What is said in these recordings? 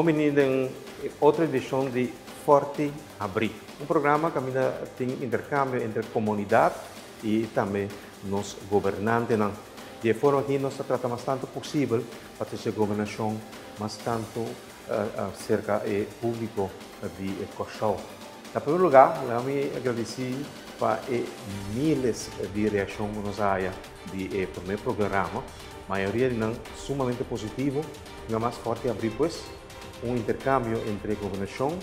Bon bini den otro edishon di Forti Habrí, un programa kaminda tin interkambio entre komunidat i tambe nos gobernantenan. Di e forma aki nos ta trata mas tantu posibel pa trese gobernashon mas tantu serka e públiko di Kòrsou. Na primer lugá, laga mi agradisí pa e miles di reakshon ku nos a haya di e promé programa. Mayoria di nan sumamente positivo. Nga mas Forti Habrí pues, un interkambio entre gobernashon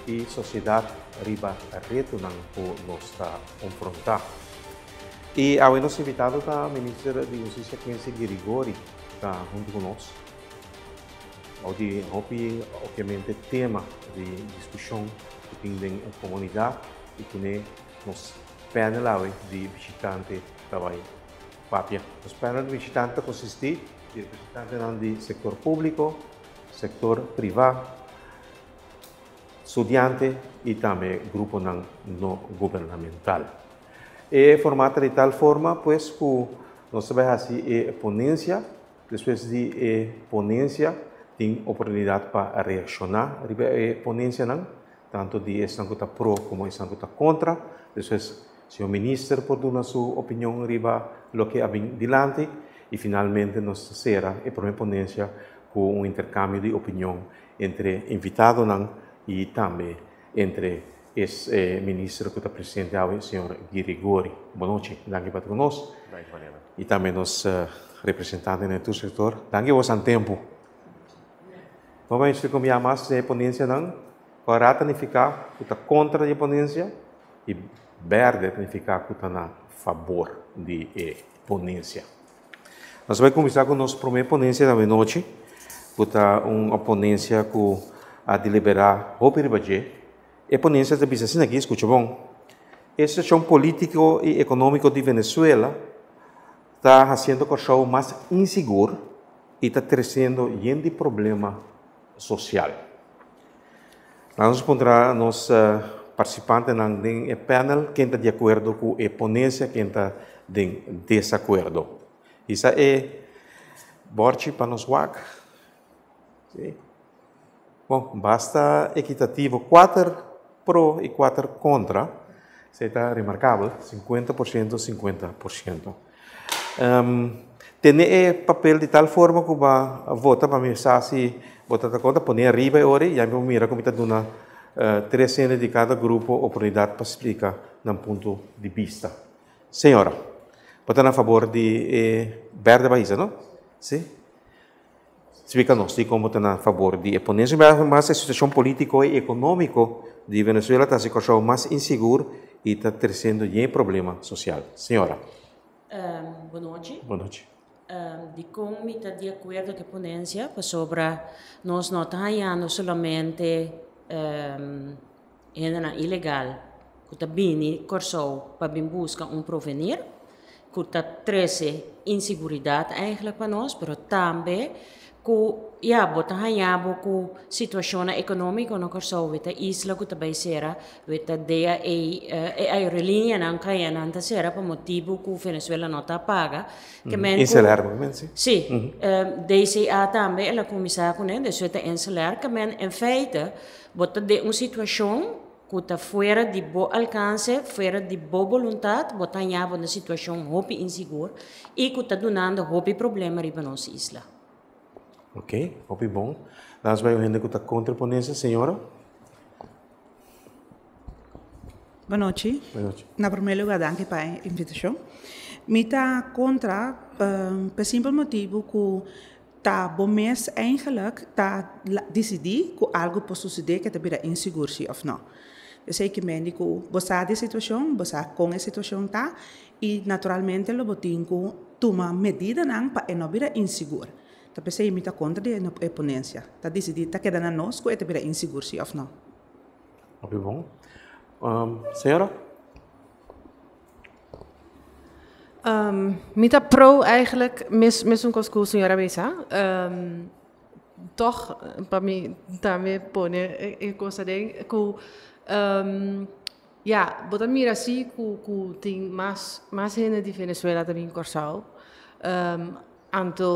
i sosiedat riba retonan ku nos ta konfrontá. I awe nos invitado ta Minister di Hustisia Quincy Girigorie ta huntu ku nos. Bou di hopi obviamente tema di diskushon ku tin den komunidat i kuné nos panel awe di bishitante ta bai papia. Nos panel di bishitante ta konsistí di representantenan di sektor públiko, sektor privá, studiante i tambe gruponan no gubernamental. E formato ta di tal forma pues ku nos ta bai hasi e ponensia. Despues di e ponensia tin oportunidat pa reakshoná riba e ponensianan, tantu di esnan ku ta pro komo esnan ku ta kontra. Despues señor minister por duna su opinion riba loke a bin dilanti i finalmente nos ta sera e promé ponensia ku un interkambio di opinion entre invitadonan i tambe entre e minister ku ta presente awe, señor Girigori. Bon nochi, danki pa ta ku nos. Danki Mariana. I tambe nos representante den tur sektor. Danki boso an tempu. Bo bai splika un bia mas den e ponensianan. Kòrá ta nifiká ku ta kontra di e ponensia i bèrdè ta nifiká ku ta na fabor di e ponensia. Nos bai kuminsá ku nos promé ponensia di awenochi, ku ta un ponensia ku a deliberá hopi riba dje. E ponensia ta bisa asina aki, skucha bon, E situashon polítiko i ekonómiko di Venezuela ta hasiendo Kòrsou mas insigur i ta tresiendo yen di problema sosial. Laga nos puntra nos partisipantenan den e panel ken ta di akuerdo ku e ponensia, ken ta den desakuerdo. Hisa e bòrchi pa nos wak. Sí. Bon, basta ekitativo, kuater pro i kuater kontra. Esei ta remarkabel, 50%, 50%. Tene e papel di tal forma ku bo a vota pa mi sa si bo ta konta, pone ariba e ora i ya mi por mira ku mi ta duna tres hende di kada grupo oportunidat pa splika nan punto di bista. Señora, bo ta na fabor di e berde bahisa, no? Si? Splika nos dikon bo ta na fabor di e ponencia. Un biaha mas e situacion politico y economico di Venezuela ta haci Kòrsou mas insigur y ta treciendo yen problema social. Señora. Bon nochi. Bon nochi. Dikon mi ta di akuerdo ku e ponencia? Pasobra nos no ta hañando solamente Hendenan ilegal ku ta bini Kòrsou pa bin buska un provenir, ku ta trese insiguridat eigenlijk pa nos, pero tambe ku ya bo ta haña bo ku situashonnan ekonómiko na Kòrsou, wet ta isla ku ta bai sera, wet ta DAA, e aerolíneanan kayanan ta sera pa motibu ku Venezuela no ta paga. Ke men ku. Inselair bo men si? Si. DCA tambe el a kuminsá kuné, dus wet ta inselair. Ke men en feite Bo ta den un situashon ku ta fuera di bo alkanse, fuera di bo boluntat, bo ta haña bo na situashon hopi insigur i ku ta dunando hopi problema riba nos isla. Ok, hopi bon. Las bai un hende ku ta kontra ponencia, señora. Bonochi. Bonochi. Na promé lugar danki pa e invitashon. Mi ta kontra pa e simpel motibu ku Ta bo mes eigenlijk ta disidí ku algu por susedé ke ta bira insigur si òf nò. Esei ke mende ku bo sa di e situashon, bo sa kon e situashon ta i naturalmente lo bo tin ku tuma medidanan pa e no bira insigur. Ta p'esei mi ta kontra di e ponensia. Ta disidí, ta keda na nos ku e ta bira insigur si òf nò. Hopi bon. Señora? Mi ta pro eigenlijk mes mesun kos ku señora bisa. Tòg pa mi tambe pone e kos aden ku ya bo ta mira si ku ku tin mas mas hende di Venezuela ta bin Kòrsou. Anto.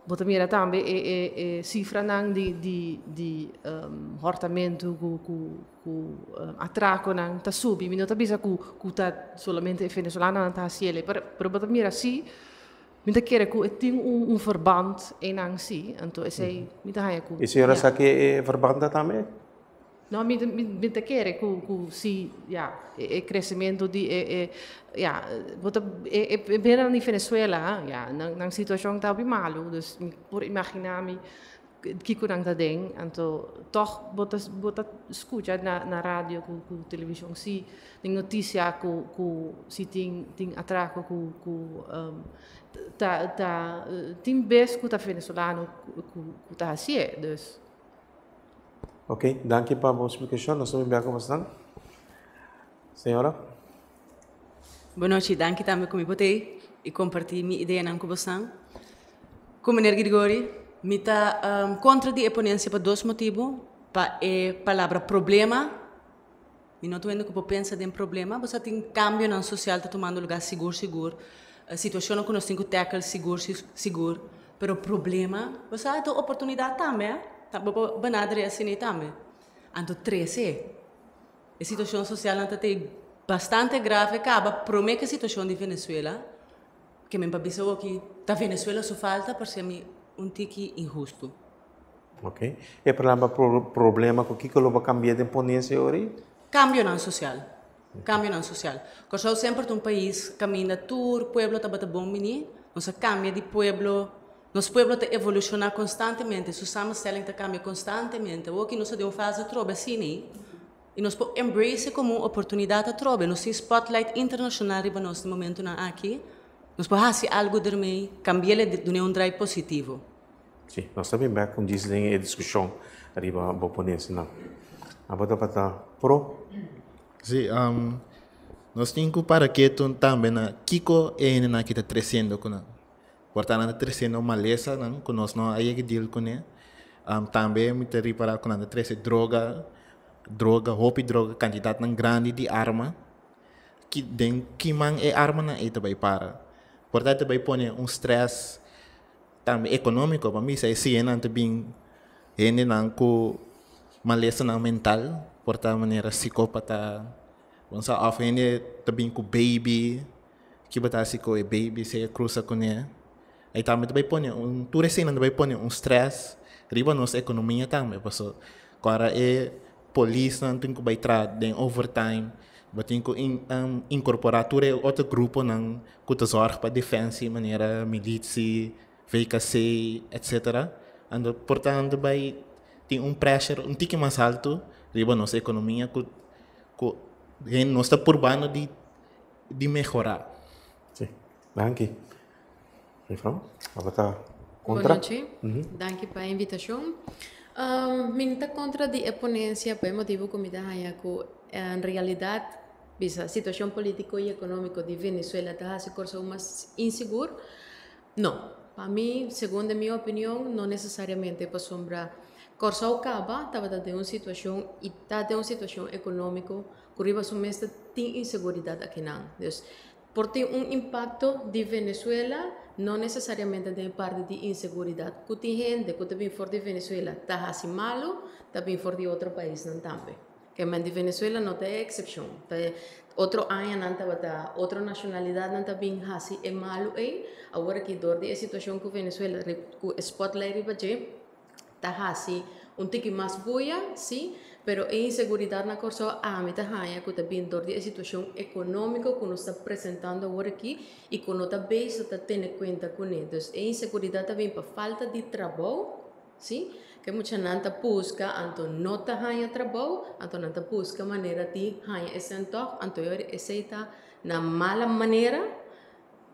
Bo ta mira tambe e e e sifranan di di di um, hortamentu ku ku ku um, atrakonan ta subi. Mi no ta bisa ku ku ta solamente e venezolanonan ta hasiele, pero pero bo ta mira si mi ta kere ku e tin un un verband einan si, anto esei mi ta haña ku E señora ja. sa ke e verband ta tambe? No, mi mi mi ta kere ku ku si ja e e kresementu di e e ja bo ta e e bennan di Venezuela ja nan nan situashon ta hopi malu dus mi por imaginá mi kiko nan ta den anto tòg bo ta bo ta skucha na na radio ku ku televishon si den notisia ku ku si tin tin atrako ku ku ta ta tin bes ku ta venezolano ku ku ta hasié dus. Ok, danki pa bo splikashon. Nos ta bin bia ku bosnan. Señora. Bon nochi, danki tambe ku mi por t'ei i kompartí mi ideanan ku bosnan. Ku meneer Grigori, mi ta kontra di e ponensia pa dos motibu, pa e palabra problema, mi no ta wende ku por pensa den problema, bo sa tin kambionan sosial ta tumando lugá sigur sigur, situashonnan ku nos tin ku tackle sigur sigur, pero problema, bo sa e ta un oportunidat tambe, bo por benadere asina tambe. Anto trese e situashon sosialnan ta te bastante grave kaba prome ku e situashon di Venezuela, ke men pa bisa awoki ta Venezuela su falta parsé mi un tiki inhustu. Ok. E palabra problema ku kiko lo bo kambia den ponencia ori? Kambionan sosial. Kambionan sosial. Kòrsou semper ta un pais kaminda tur pueblo tabata bon bini. Nos a kambia di pueblo, nos pueblo ta evolushoná konstantemente, su samenstelling ta kambia konstantemente. Awor ki nos ta den un fase atrobe asina ei i nos por embrace e komo un oportunidat atrobe. Nos tin spotlight internashonal riba nos den momentunan aki. Nos por hasi algu dermei, kambi'el e dun'é un draai positivo. Sí, nos ta bin bek un djis den e diskushon riba bo ponensianan. Abo tabata pro? Sí, nos tin ku para ketu tambe na kiko e hendenan aki ta tresiendo ku nan. Por ta nan ta tresiendo malesanan ku nos no a yega deal kuné. Tambe mi ta ripará ku nan ta trese droga, droga, hopi droga, kantidatnan grandi di arma. Ki den ki man e armanan ei ta bai para? Por ta ta bai pone un strès Tambe economico, pa mi sa e siennan ta bin hendenan cu malesanan mental, por ta manera psicopata, bo sa, of hende ta bin cu baby, ki bo ta haci cu e baby si e cruza cune. Ay tambe ta bay pone un, tur eseinan ta bay pone un stress riba nos economia tambe, paso cu ora e polisnan tin cu bay traha den overtime, bo tin cu incorpora tur e otro gruponan ku ta zòrg pa defensie manera militie, VKC, etcetera. Anto por tanto bai tin un pressure un tiki mas alto riba nos ekonomia ku ku nos ta purbando di di mehorá. Si, danki. Mevrouw, abo ta kontra? Bon nochi, danki pa e invitashon. Mi no ta kontra di e ponensia pa e motibu ku mi ta haña ku en realidat Bisa, Situashon polítiko i ekonómiko di Venezuela ta hasi Kòrsou mas insigur? No. Pa mi, segun den mi opinion, no nesesariamente pasobra Kòrsou kaba tabata den un situashon i ta den un situashon ekonómiko ku riba su mes ta tin inseguridat akinan. Dus, por tin un impakto di Venezuela, no nesesariamente den e parti di inseguridat ku tin hende ku ta bin for di Venezuela ta hasi malu, ta bin for di otro paisnan tambe. Kemen di Venezuela no ta e eksepshon. Ta e otro añanan tabata otro nashonalidatnan ta bin hasi e malu ei. Awor aki dor di e situashon ku Venezuela ku e spotlight riba dje ta hasi un tiki mas buya, si, pero e inseguridat na Kòrsou ami ta haña ku ta bin dor di e situashon ekonómiko ku nos ta presentando awor aki i ku no ta bezig ta tene kuenta kuné. Dus e inseguridat ta bin pa falta di trabou. Sí, ke muchanan ta buska anto no ta haña trabou, anto nan ta buska manera di haña e sèn tòg, anto e ora esei ta na mala manera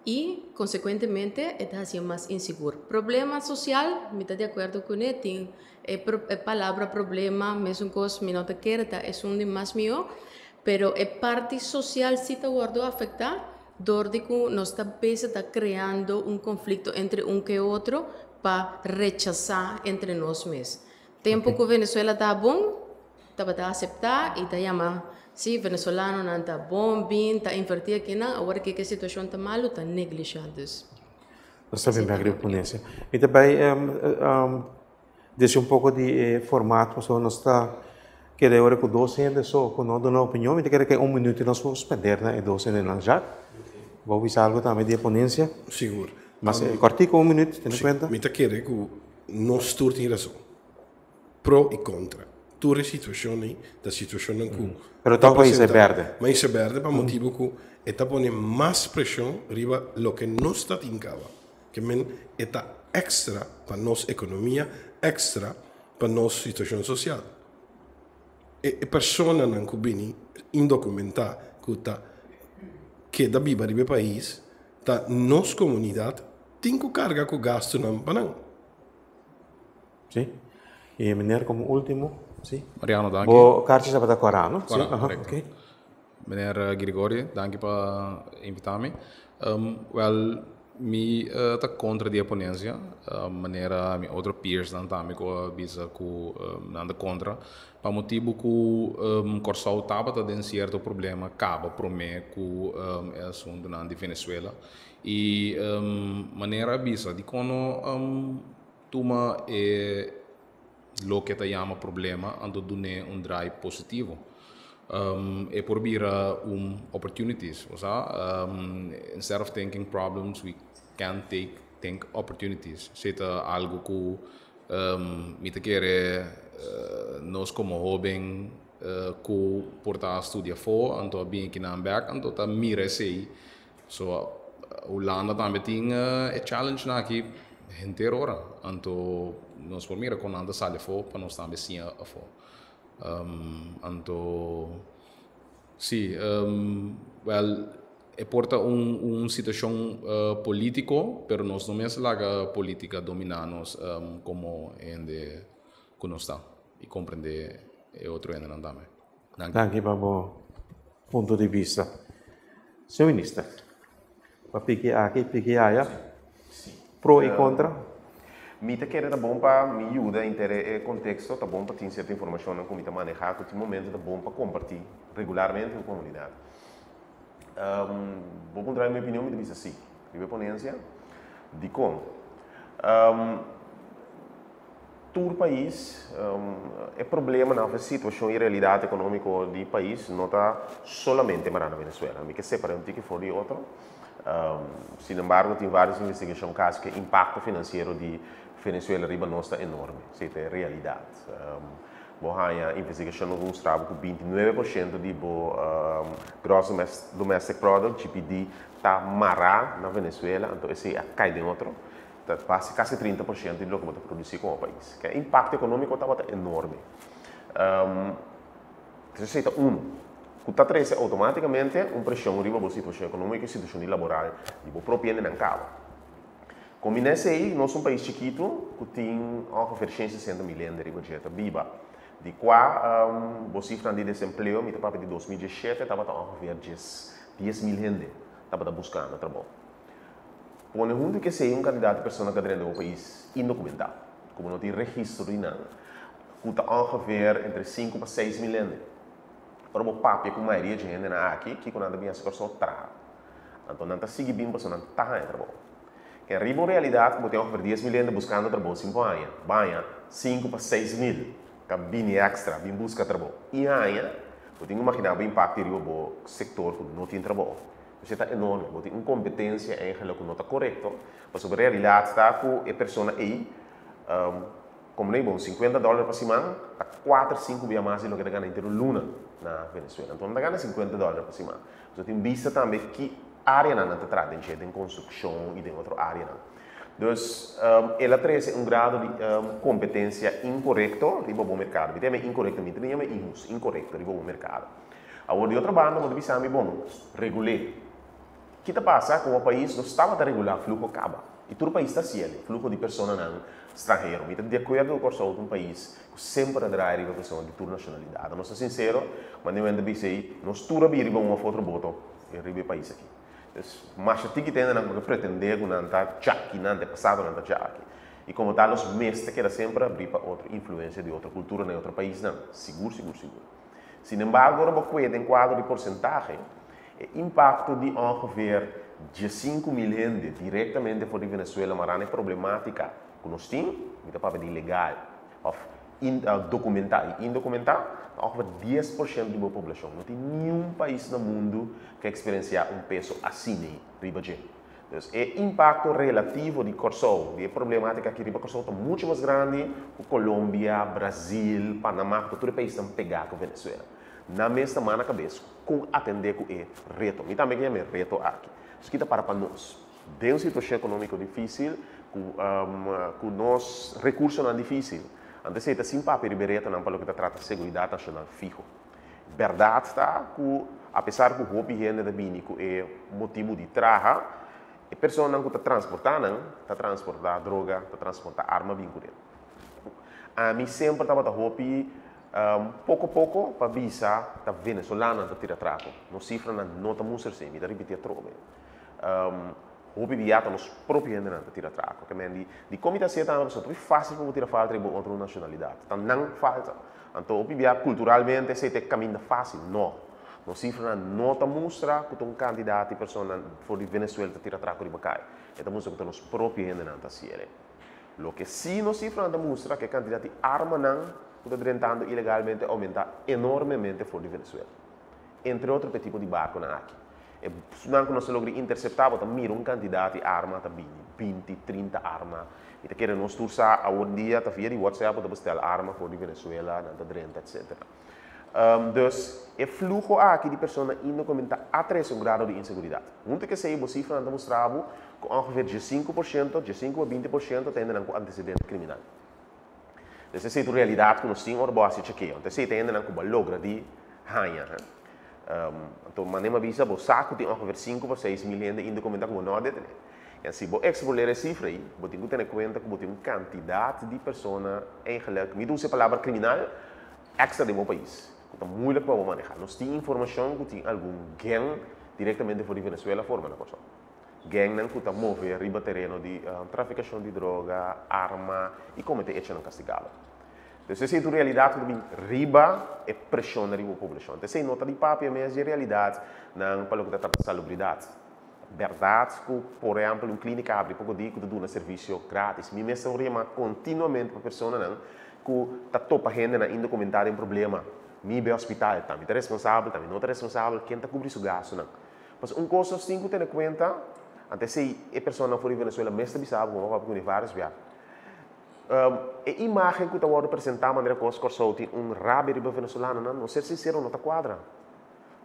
i konsekuentemente e ta hasié mas insigur. Problema sosial, mi ta di akuerdo kuné, tin e e palabra problema mesun kos mi no ta kere ta esun di mas mihó, pero e parti sosial sí ta wòrdu afektá dor di ku nos ta bese ta kreando un konflikto entre un ke otro pa rechasá entre nos mes. Tempu ku Venezuela ta bon, tabata aseptá i ta yama, sí, venezolanonan ta bon, bin, ta invertí akinan, awor ke ke situashon ta malu, ta neglishá dus. Nos ta bin bek riba ponencia. Mi ta bay deci un poco di e formato pasobra nos ta keda e ora cu dos hende so cu no duna opinion. Mi ta kere cu e un minuut nos por spender na e dos hendenan. Jacques, bo bisa algo tambe di e ponencia? Sigur. Mas cortico un minuut, tene cuenta. Mi ta kere cu nos tur tin razon. Pro y contra. Tur e situacion ei ta situacionnan cu Pero toch bo hisa e berde. Mi a hisa berde pa motibo cu e ta pone mas presion riba loke nos ta tin caba. Ke men e ta extra pa nos economia, extra pa nos situacion social. E personanan cu bini indocumenta cu ta keda biba riba e pais ta nos comunidad tin cu carga cu gastonan pa nan. Sí. Y meneer como último, sí. Mariano, danki. Bo kaartje tabata kora, no? Kora, korekto. Okay. Meneer Grigori, danki pa invita mi. Wel, mi ta kontra di e ponensia, manera mi otro peersnan tambe ku a bisa ku nan ta kontra, pa motibu ku Kòrsou tabata den sierto problema kaba promé ku e asuntunan di Venezuela. I manera a bisa dikon no tuma e loke ta yama problema anto dun'é un draai positivo. E por bira un opportunities, bo sa. Instead of thinking problems we can take think opportunities. Esei ta algu ku mi ta kere nos komo hoben ku por ta studia afó anto a bini akinan bèk anto ta mira esei. So Hulanda tambe tin e challenge nan aki henter ora. Anto nos por mira kon nan ta sali afó pa nos tambe siña afó. Anto si, wèl e por ta un un situashon polítiko pero nos no mester laga polítika dominá nos komo hende ku nos ta i komprendé e otro hendenan tambe. Danki. Danki pa bo punto di bista. Señor Minister, pa piki aki, piki aya, pro y contra? Mi ta kere ta bon pa mi yuda henter e contexto, ta bon pa tin cierto informacionnan cu mi ta maneha, cu tin momento ta bon pa comparti regularmente cu comunidad. Bo puntra mi mi opinion, mi ta bisa si. Riba e ponencia, dicon? Tur pais, e problemanan of e situacion y realidad economico di pais no ta solamente mara na Venezuela. Mi ke separa un tiki for di otro. Sin embargo, tin varios investigacion casi cu e impacto financiero di Venezuela riba nos ta enorme. Esey ta e realidad. Bo haña investigacionnan cu mustra bo cu 29% di bo Gross Domestic Product, GPD, ta mara na Venezuela, anto esey a cay den otro. Ta base kasi 30% di loke bo ta produsí komo pais. Ke impakto ekonómiko tabata enorme. Esei ta unu, ku ta trese outomátikamente un preshon riba bo situashon ekonómiko i situashon di laboral di bo propio hendenan kaba. Kombiná esei, nos un pais chikitu ku tin ongeveer 160 mil hende riba dje ta biba, di kua bo sifranan di desempleo, mi ta papia di 2017, tabata ongeveer 10 mil hende tabata buskando trabou. Pone huntu ku esei un kantidat di persona ku a drenta bo pais indokumentá, ku bo no tin registro di nan, ku ta ongeveer entre 5 pa 6 mil hende. Ora bo papia ku mayoria dje hendenan aki, kiko nan ta bin hasi Kòrsou? Traha. Anto nan ta sigui bin pasobra nan ta haña trabou. Ken riba un realidat ku bo tin ongeveer 10 mil hende buskando trabou sin por haña, baña 5 pa 6 mil ta bini èkstra, bin buska trabou i haña, bo tin ku imaginá bo impakto riba bo sektor ku no tin trabou. Esei ta enorme. Bo tin un kompetensia eigenlijk ku no ta korekto, pasobra realidat ta ku e persona ei, komo nei bon, 50 dòler pa siman ta 4, 5 bia mas di loke ta gana henter un luna na Venezuela. Anto nan ta gana 50 dòler pa siman. So tin bista tambe ki áreanan nan ta traha den dje, den konstrukshon i den otro áreanan. Dus el a trese un grado di kompetensia inkorekto riba bo merkado. Mi ta yama inkorekto, mi ta yama inhusto, inkorekto riba bo merkado. Awor di otro banda bo ta bisa mi, bon, regul'é. Ki ta pasa ku un pais no tabata regulá fluho kaba? I tur pais ta hasiel, fluho di personanan stranhero. Mi ta di akuerdo ku Kòrsou ta un pais ku semper a draai riba persona di tur nashonalidat. Nos ta sinsero, manera mi a bisa ei, nos tur a bira riba un òf otro boto riba e pais aki. Dus masha tiki ta hendenan ku ta pretendé ku nan ta djaki, nan ta e pasado nan ta djaki. I komo tal nos mester keda semper abrí pa otro influensia di otro kultura na e otro paisnan. Sigur, sigur, sigur. Sin embargo, ora bo kue den kuadro di porsentahe, e impakto di ongeveer 15 mil hende direktamente for di Venezuela, ma e problemátika ku nos tin, mi ta papia di legal, òf dokumentá i indokumentá, ongeveer 10% di e poblashon. No tin ningun pais na mundu ku a eksperensiá un peso asina riba dje. Anto, e impakto relativo di Kòrsou, di problemátika aki riba Kòrsou, ta muchu mas grandi ku Colombia, Brasil, Panamá, ku tur pais ta pegá ku Venezuela. Na mes man na kabes, ku atendé ku e reto. Mi tambe ke yama reto aki. Esaki ta para pa nos. Den un situashon ekonómiko difísil, ku nos rekursonan difísil. Anto, ta sin papia di retonan pa loke ta trata seguridat nashonal fiho. Berdat ta ku, apesar ku hopi hende ta bini ku e motibu di traha, e persona ku ta transportá, ta transportá droga, ta transportá arma bin kuné. Ami semper tabata hopi poko poko pa bisa ta venezolano ta tira atrako. Nos sifranan no ta mustra asina, mi ta ripití atrobe. Hopi biaha ta nos propio hendenan ta tira atrako. Ke men di kon mi ta hasié tambe, pasobra fásil pa tira falta di otro nashonalidat. Ta nan falta. Anto hopi biaha kulturalmente esei ta kaminda fásil. No. Nos sifranan no ta mustra ku un kantidat di persona for di Venezuela ta tira atrako riba kaya. E ta mustra ku nos propio hendenan ta hasié. Loke sí nos sifranan ta mustra ku e kantidat di armanan ku ta drentando ilegalmente a oumentá enormemente for di Venezuela. Entre otro tipo di barkonan aki. E nan ku nos a logra interseptá, ta mira un kantidat di arma, ta 20, 30 arma. I ta kere nos tur sa, awendia, ta via di WhatsApp, ta bestèl arma for di Venezuela, nan ta drenta, etc. Dus e fluho aki di persona indokumentá a trese un grado di inseguridat. Huntu ku esei, sifranan ta mustra ku ongeveer 5%, 5 a 20% tin ku antesedente kriminal. Dus esei ta realidat ku nos tin ora bo hasi chekeo. Anto esei tin ku logra di haña. Anto, manera m'a bisa, bo sa ku tin ongeveer 5 pa 6 mil hende indokumentá ku no a detené. I si bo ekstrapolá e sifra ei, bo tin ku tene kuenta ku tin un kantidat di persona eigenlijk, mi ta usa e palabra kriminal, extra den e pais. Ta moeilijk pa manehá. Nos tin informashon ku tin algun gang direktamente for di Venezuela forma na Kòrsou. Gangnan ku ta move riba tereno di trafikashon di droga, arma i kometé echonan kastigabel. Anto, esei ta e realidat ku bin riba e preshon riba e poblashon. Anto, esei no ta di papia mes di realidatnan pa loke ta trata salubridat. Berdat ku, por ehèmpel, un klínika a habri poko dia ku ta duna servisio gratis. Mi mes ta yama kontinuamente pa personanan ku ta topa hendenan indokumentá den problema. Mi bai hospital, tambe ta responsabel, tambe no ta responsabel, ken ta kubri su gastunan? Mas un kos nos tin ku tene kuenta, antes e persona for di Venezuela mes ta bisa bo, ku vários biaha. E imágen ku ta presentá manera ku Kòrsou tin un rabia riba venezolanonan, no ser sinsero, no ta kuadra.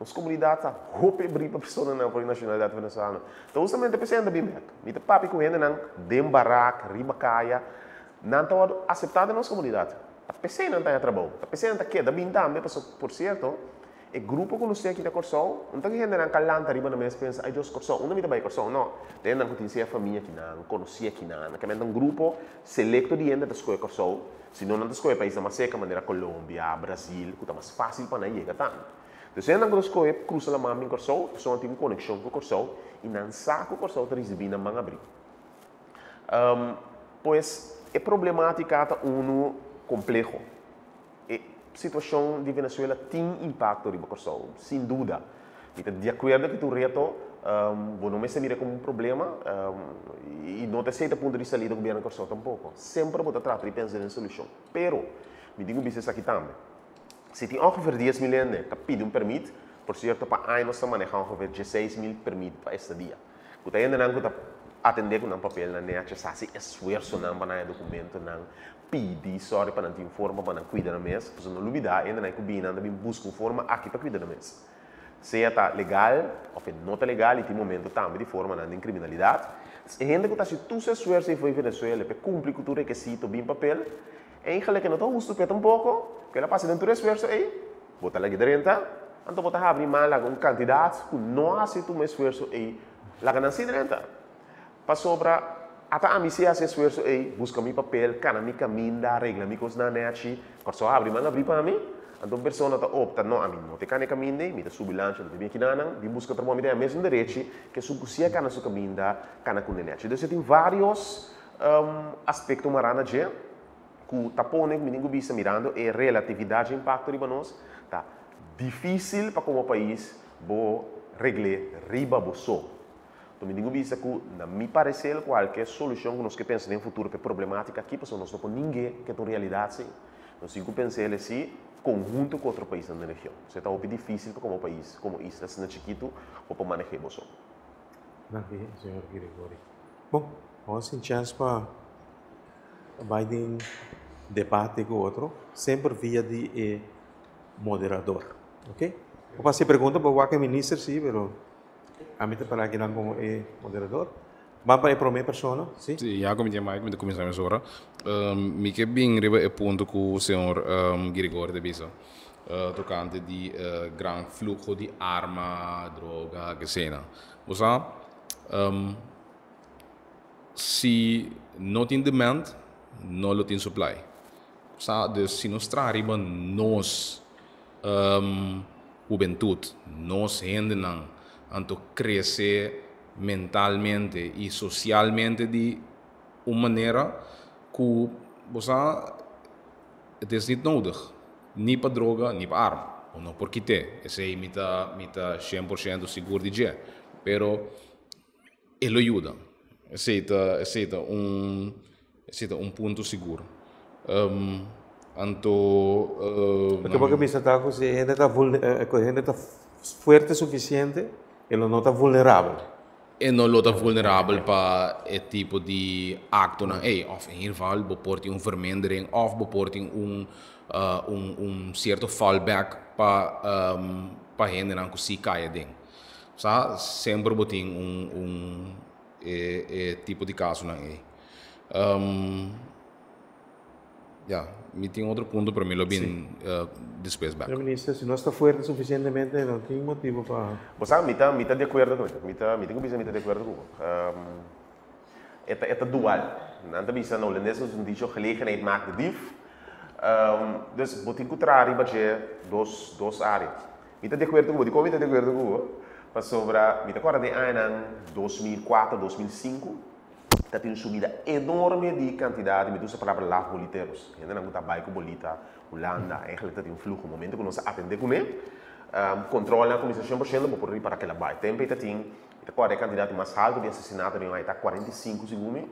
Nos komunidat ta hopi habrí pa personanan for di nashonalidat venezolano. Anto, hustamente presente bin bèk. Mi ta papia ku hendenan den barak, riba kaya, nan ta aseptá den nos komunidat. Ta p'esei nan ta trabou. Ta p'esei nan ta keda bin tambe, por sierto, e grupo ku nos tin aki na Kòrsou, no ta hendenan ku lanta riba nan mes pensa, "Ai Dios, Kòrsou, unda mi ta bai Kòrsou?" No. Hendenan ku tin sea famia akinan, konosí akinan, ke un grupo selekto di hende ta skohe Kòrsou, si no nan ta skohe paisnan mas serka, manera Colombia, Brasil, ku ta mas fásil pa nan yega tambe. Anto, hendenan ku skohe krusa laman bin Kòrsou, persona tin un konekshon ku Kòrsou i nan sa ku Kòrsou ta risibí nan man habrí. Pues, e problemátika ta unu kompleho. E situashon di Venezuela tin impakto riba Kòrsou, sin duda. I ta di akuerdo ku e reto, bo no mester mira komo un problema i no ta e punto di salida gobièrnu di Kòrsou tampoko. Semper bo ta trata di pensa den solushon. Pero, mi digo bisa aki tambe. Si tin ongeveer 10 mil hende ku pidi un pèrmit, por sierto, pa aña nos ta manehá ongeveer 16 mil pèrmit pa estadia. Ku ta hendenan ku ta atendé ku nan papelnan nèchi, hasi esfuersonan pa nan dokumentonan, pidi, sorry, pa nan tin forma pa nan kuida nan mes, pues no lubidá, hendenan ku bin nan bin buska un forma aki pa kuida nan mes. Sea ta legal òf no ta legal i tin momento tambe di formanan di kriminalidat. E hende ku ta hasi tur esfuerso for di Venezuela pa kumpli ku tur rekisito bin papel, eigenlijk no ta hustu p'e tampoko, ku el a pasa den tur esfuerso ei, bo ta lag'é drenta, anto bo ta habri man laga un kantidat ku no hasi tur esfuerso ei, laga nan sí drenta. Pasobra, ata ami si hasi esfuerso ei, buska mi papel, kana mi kaminda, regla mi kosnan nèchi, Kòrsou habri man habrí pa mi, anto un persona ta opta, no, ami no ta kana e kaminda ei, mi ta subi lancha, mi ta bin akinan, bin buska trabou, mi ta mes derechi, ku esun ku sí a kana su kaminda, kana ku nèchi. Anto, tin vários aspekto mará na dje, ku ta pone, mi tin ku mirando e relatividat di impakto riba nos, ta difísil pa komo pais bo regl'é riba bo so. Anto mi tin ku bisa ku na mi parecer kualke solushon ku nos ke pensa den futuro pa e problematika aki pasobra nos no por ning'é ke ta un realidat si. Nos tin ku pens'el esi konhunto ku otro paisnan den region. Pasobra e ta hopi difisil pa komo pais, komo isla asina chikitu bo por maneh'é bo so. Danki señor Gregory. Bon, awor sin chèns pa bai den debate ku otro, semper via di e moderador. Ok? Bo por hasi pregunta bo wak e minister si, pero ami ta para akinan komo e moderador. Ban pa e prome persona, si? Si, ya ku mi tin mic mi ta kuminsá mesora. Mi ke bin riba e punto ku señor Gregory ta bisa tokante di gran fluho di arma, droga, kesena. Bo sa, si no tin demand, no lo tin supply. Sa, dus si nos traha riba nos hubentut, nos hendenan, anto krese mentalmente i sosialmente di un manera ku bo sa het is niet nodig, ni pa droga ni pa arma. Bo no por kit'é, esei mi ta mi ta shen por shento sigur di dje, pero e lo yuda. Esei ta esei ta un esei ta un punto sigur. Anto Loke bo ke bisa ta ku si e hende ta ku e hende ta fuerte sufisiente e lo no ta vulnerabel. E no lo ta vulnerabel pa e tipo di aktonan ei. Òf in ieder geval bo por tin un vermindering òf bo por tin un un un sierto fallback pa pa hendenan ku si kai aden. Sa semper bo tin un un e e tipo di kasonan ei. Ya, mi tin otro punto pero mi lo bin despues bek. Señor Minister, si nos ta fuerte suficientemente no tin motibo pa. Bo sa, mi ta, mi ta di akuerdo ku mi ta, mi tin ku bisa mi ta di akuerdo ku bo. E ta, e ta dual. Nan ta bisa na Holandes nos un dicho gelegenheid maakt de dief. Dus bo tin ku traha riba dje dos, dos área. Mi ta di akuerdo ku bo. Dikon mi ta di akuerdo ku bo? Pasobra mi ta kòrda den añanan 2004, 2005, ta tin un subida enorme di kantidat, mi ta usa palabra laf boliteros, hendenan ku ta bai ku bolita Hulanda, eigenlijk ta tin un fluho. Momento ku nos a atendé kuné, kontrolnan a kuminsá 100%, bo por ripará kila bai. Tempu ei ta tin, mi ta kòrda e kantidat mas haltu di asesinato den un aña ta 45 segun mi,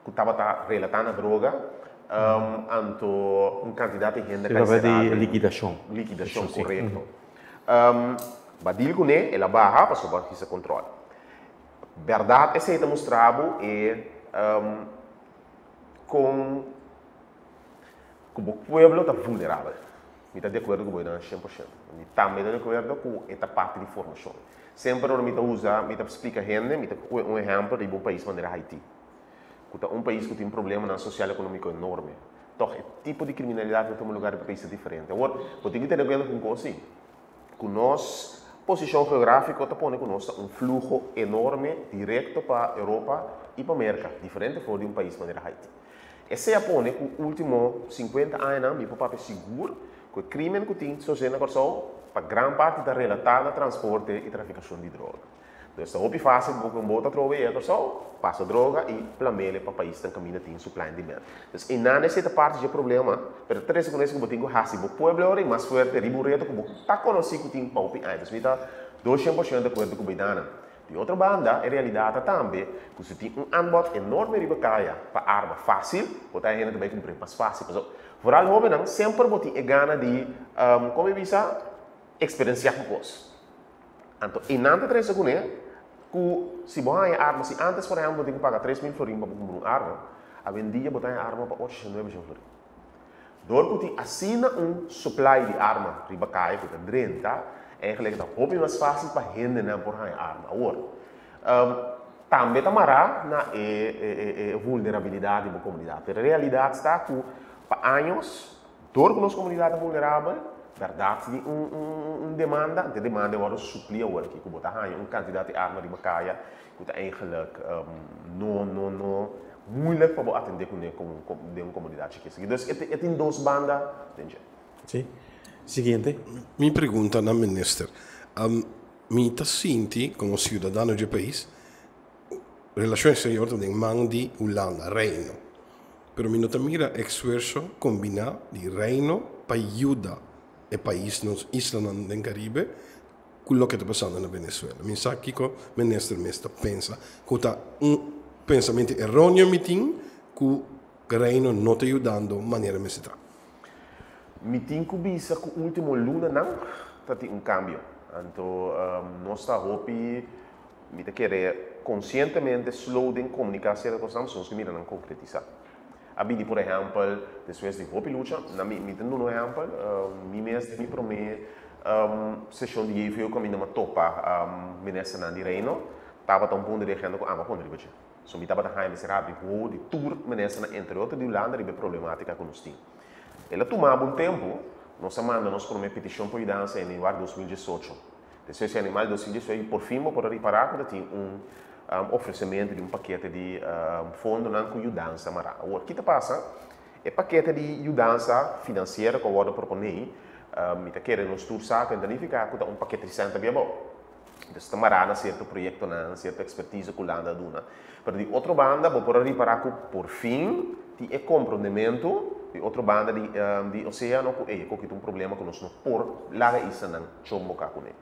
ku tabata relatá na droga, anto un kantidat di hende kai será. Di likidashon. Likidashon, korekto. Badil kuné, el a baha pasobra hisa kontrol. Bèrdat esei ta mustra bo e kon ku bo pueblo ta vulnerabel. Mi ta di akuerdo ku bo einan 100%. Mi tambe ta di akuerdo ku e ta parti di formashon. Semper ora mi ta usa, mi ta splika hende, mi ta kohe un ehèmpel riba un pais manera Haiti, ku ta un pais ku tin problemanan sosial ekonómiko enorme. Tòg e tipo di kriminalidat ku ta tuma lugar riba e pais ta diferente. Awor, bo tin ku tene kuenta ku un kos si. Ku nos posishon geográfiko ta pone ku nos ta un fluho enorme direkto pa Europa i pa Merka, diferente for di un pais manera Haiti. Esei a pone ku último sinkuenta añanan mi por papia sigur ku e krímen ku tin sosé na Kòrsou pa gran parti ta relatá na transporte i trafikashon di droga. Dus ta hopi fásil bo ku un bota atrobe yega Kòrsou, pasa droga i plamele pa paisnan kaminda tin supply and demand. Dus einan esei ta parti dje problema, pero ta trese ku bo tin ku hasi bo pueblo ora i mas fuerte riba un reto ku bo ta konosí ku tin pa hopi aña. Dus mi ta 200% di akuerdo ku Beidana. Di otro banda, e realidat ta tambe ku si tin un aanbod enorme riba kaya pa arma fásil, bo ta hende ta bai kumpr'é mas fásil. Pasobra vooral hóbennan semper bo tin e gana di, komo e bisa, eksperensiá ku kos. Anto einan ta trese kuné ku si bo haña arma, si ántes por ehèmpel bo tin ku paga 3000 florin pa bo kumpra un arma, awendia bo ta haña arma pa 800, 900 florin. Dor ku tin asina un supply di arma riba kaya ku ta drenta, eigenlijk ta hopi mas fásil pa hendenan por haña arma. Awor, tambe ta mará na e vulnerabilidat di bo komunidat. Pero e realidat ta ku pa años Dor ku nos komunidat ta vulnerabel, bèrdat tin un demanda, anto e demanda e wòrdu suplí awor aki ku bo ta haña un kantidat di arma riba kaya ku ta eigenlik no no no muilik pa bo atendé kuné komo den un komunidat chikí asina. Dus e tin dos banda den dje. Sí. Siguiente. Mi pregunta na minister, mi ta sinti komo siudadano dje pais, Relashon eksterior ta den man di Hulanda, Reino. Pero mi no ta mira esfuerso kombiná di Reino pa yuda e pais, nos islanan den Karibe. ku loke ta pasando na Venezuela. Mi sa kiko minister mes ta pensa, ku ta un pensamentu eróneo mi tin ku Reino no ta yudando manera mester ta. Mi tin ku bisa ku último lunanan ta tin un kambio. Anto nos ta hopi, mi ta kere konsientemente slow den komuniká sierto kosnan pasobra nos ke mira nan konkretisá. A bini por ehèmpel despues di hopi lucha, na mi mi ta duna un ehèmpel, mi mes den mi promé seshon di JVO kaminda mi a topa ministernan di Reino, tabata un punto di agenda ku ami a pone riba dje. So mi tabata haña mester habri hoor di tur ministernan entre otro di Hulanda riba e problematica ku nos tin. El a tuma bo un tempu, nos a manda nos prome petishon pa yudansa en januari 2018. Despues di januari 2018 por fin bo por a ripará ku ta tin un ofresementu di un pakete di fondonan ku yudansa mará. Awor, ki ta pasa? E pakete di yudansa finansiero ku a wòrdu proponé, mi ta kere nos tur sa ku e ta nifiká ku ta un pakete di sènta bia abou. Entonces ta mará na cierto proyectonan, cierto expertise cu Hulanda a duna. Pero di otro banda bo por a ripara cu por fin tin e comprondemento di otro banda di di oceano cu ey esaki ta un problema cu nos no por laga islanan chomboca cune.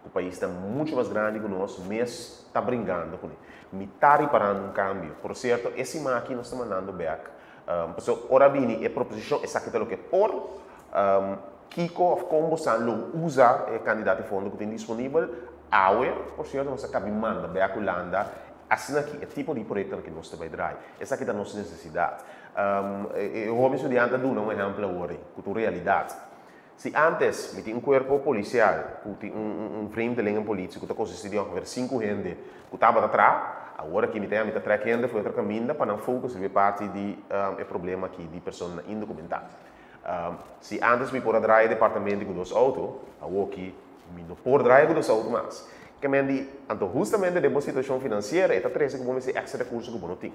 Cu paisnan mucho mas grandi cu nos mes ta bringando cune. Mi ta riparando un cambio. Por cierto e siman aki nos ta mandando bek pasobra ora a bini e proposicion esaki ta loke por. Kiko of kon bosan lo usa e kandidat di fondo ku tin disponibel awe? Por sierto nos a kabi manda bek Hulanda asina ki e tipo di proyektonan ku nos ta bai drai. Esaki ta nos nesesidat. E hoben studiante a duna un ehèmpel awor ei ku ta un realidat. Si ántes mi tin un kuerpo polisial ku tin un vreemdelingenpolitie ku ta konsistí di ongeveer sinku hende ku tabata traha, awor aki mi ta mi ta trèk hende for otro kaminda pa nan focus riba e parti di e problema aki di personanan indokumentá. Si antes mi por a draai e departamento ku dos outo, awoki mi no por draai ku dos outo mas. Ke men di, anto hustamente den bo situashon finansiero e ta trese ku bo mester ekstra rekurso ku bo no tin.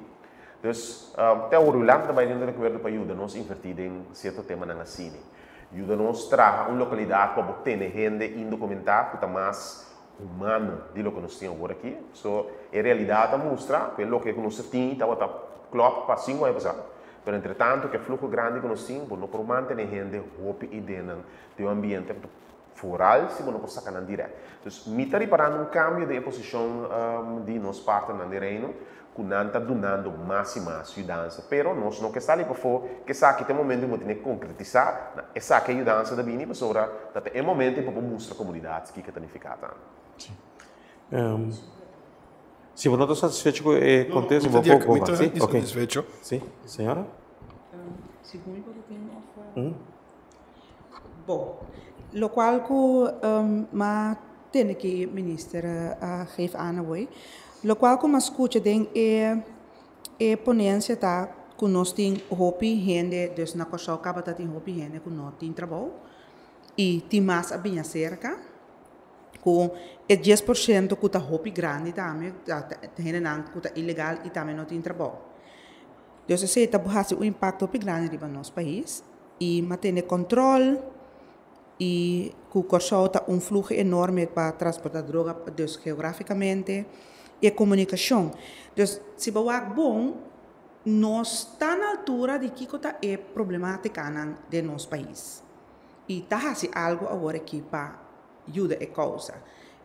Dus, te awor Hulanda ta bai den un rekuerdo pa yuda nos invertí den sierto temanan asini. Yuda nos traha un lokalidat pa bo tene hende indokumentá ku ta mas humano di loke nos tin awor aki. So, e realidat ta mustra ku e loke ku nos ta tin tabata klòp pa sinku aña pasá. Pero entretanto ku e fluho grandi ku nos tin, bo no por mantené hende hopi ideanan den un ambiente foral si bo no por saka nan dirèkt. Dus mi ta riparando un kambio den e posishon di nos partnernan den Reino ku nan ta dunando mas i mas yudansa. Pero nos no ke sali pafó ku esaki ta e momento ku bo tene konkretisá na esaki e yudansa ta bini pasobra ta ta e momento pa bo mustra komunidat kiko ta nifiká tambe. Sí. Si bo no ta satisfecho ku e kontesto, bo por Mi ta satisfecho. Sí, señora? Segun mi por tin of. Bon, lokual ku m'a tende ki minister a geef aan awor, lokual ku m'a skucha den e e ponensia ta ku nos tin hopi hende, dus na Kòrsou kaba ta tin hopi hende ku no tin trabou i tin mas a bini aserka. Ku e 10% ku ta hopi grandi tambe, ta hendenan ku ta ilegal i tambe no tin trabou. Dus esei ta hasi un impakto hopi grandi riba nos pais i mantene kòntròl i ku Kòrsou ta un fluho enorme pa transportá droga dus geográfikamente i e komunikashon. Dus si bo wak bon nos ta na altura di kiko ta e problemátikanan den nos pais i ta hasi algu awor aki pa yuda e kousa.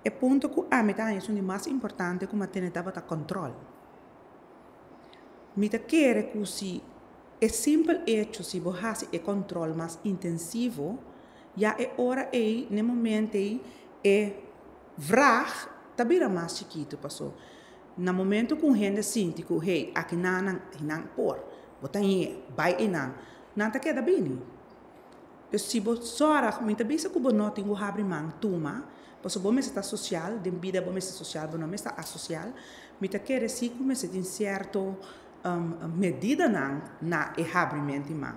E punto ku ami ta haña esun di mas importante ku mantene tabata kòntròl. Mi ta kere ku si e simpel echo si bo hasi e kòntròl mas intensivo, ya e ora ei, n'e momento ei, e vrag ta bira mas chikitu. Paso na momento ku un hende sinti ku hey, aki nan nan por, bo ta ñe, bai einan, nan ta keda bini. Dus si bo sòrg, mi ta bisa ku bo no tin ku habri man tuma, pasobra bo mester ta sosial, den bida bo mester sosial, bo no mester asosial. Mi ta kere si ku mester tin sierto medidanan na e habrimento di man.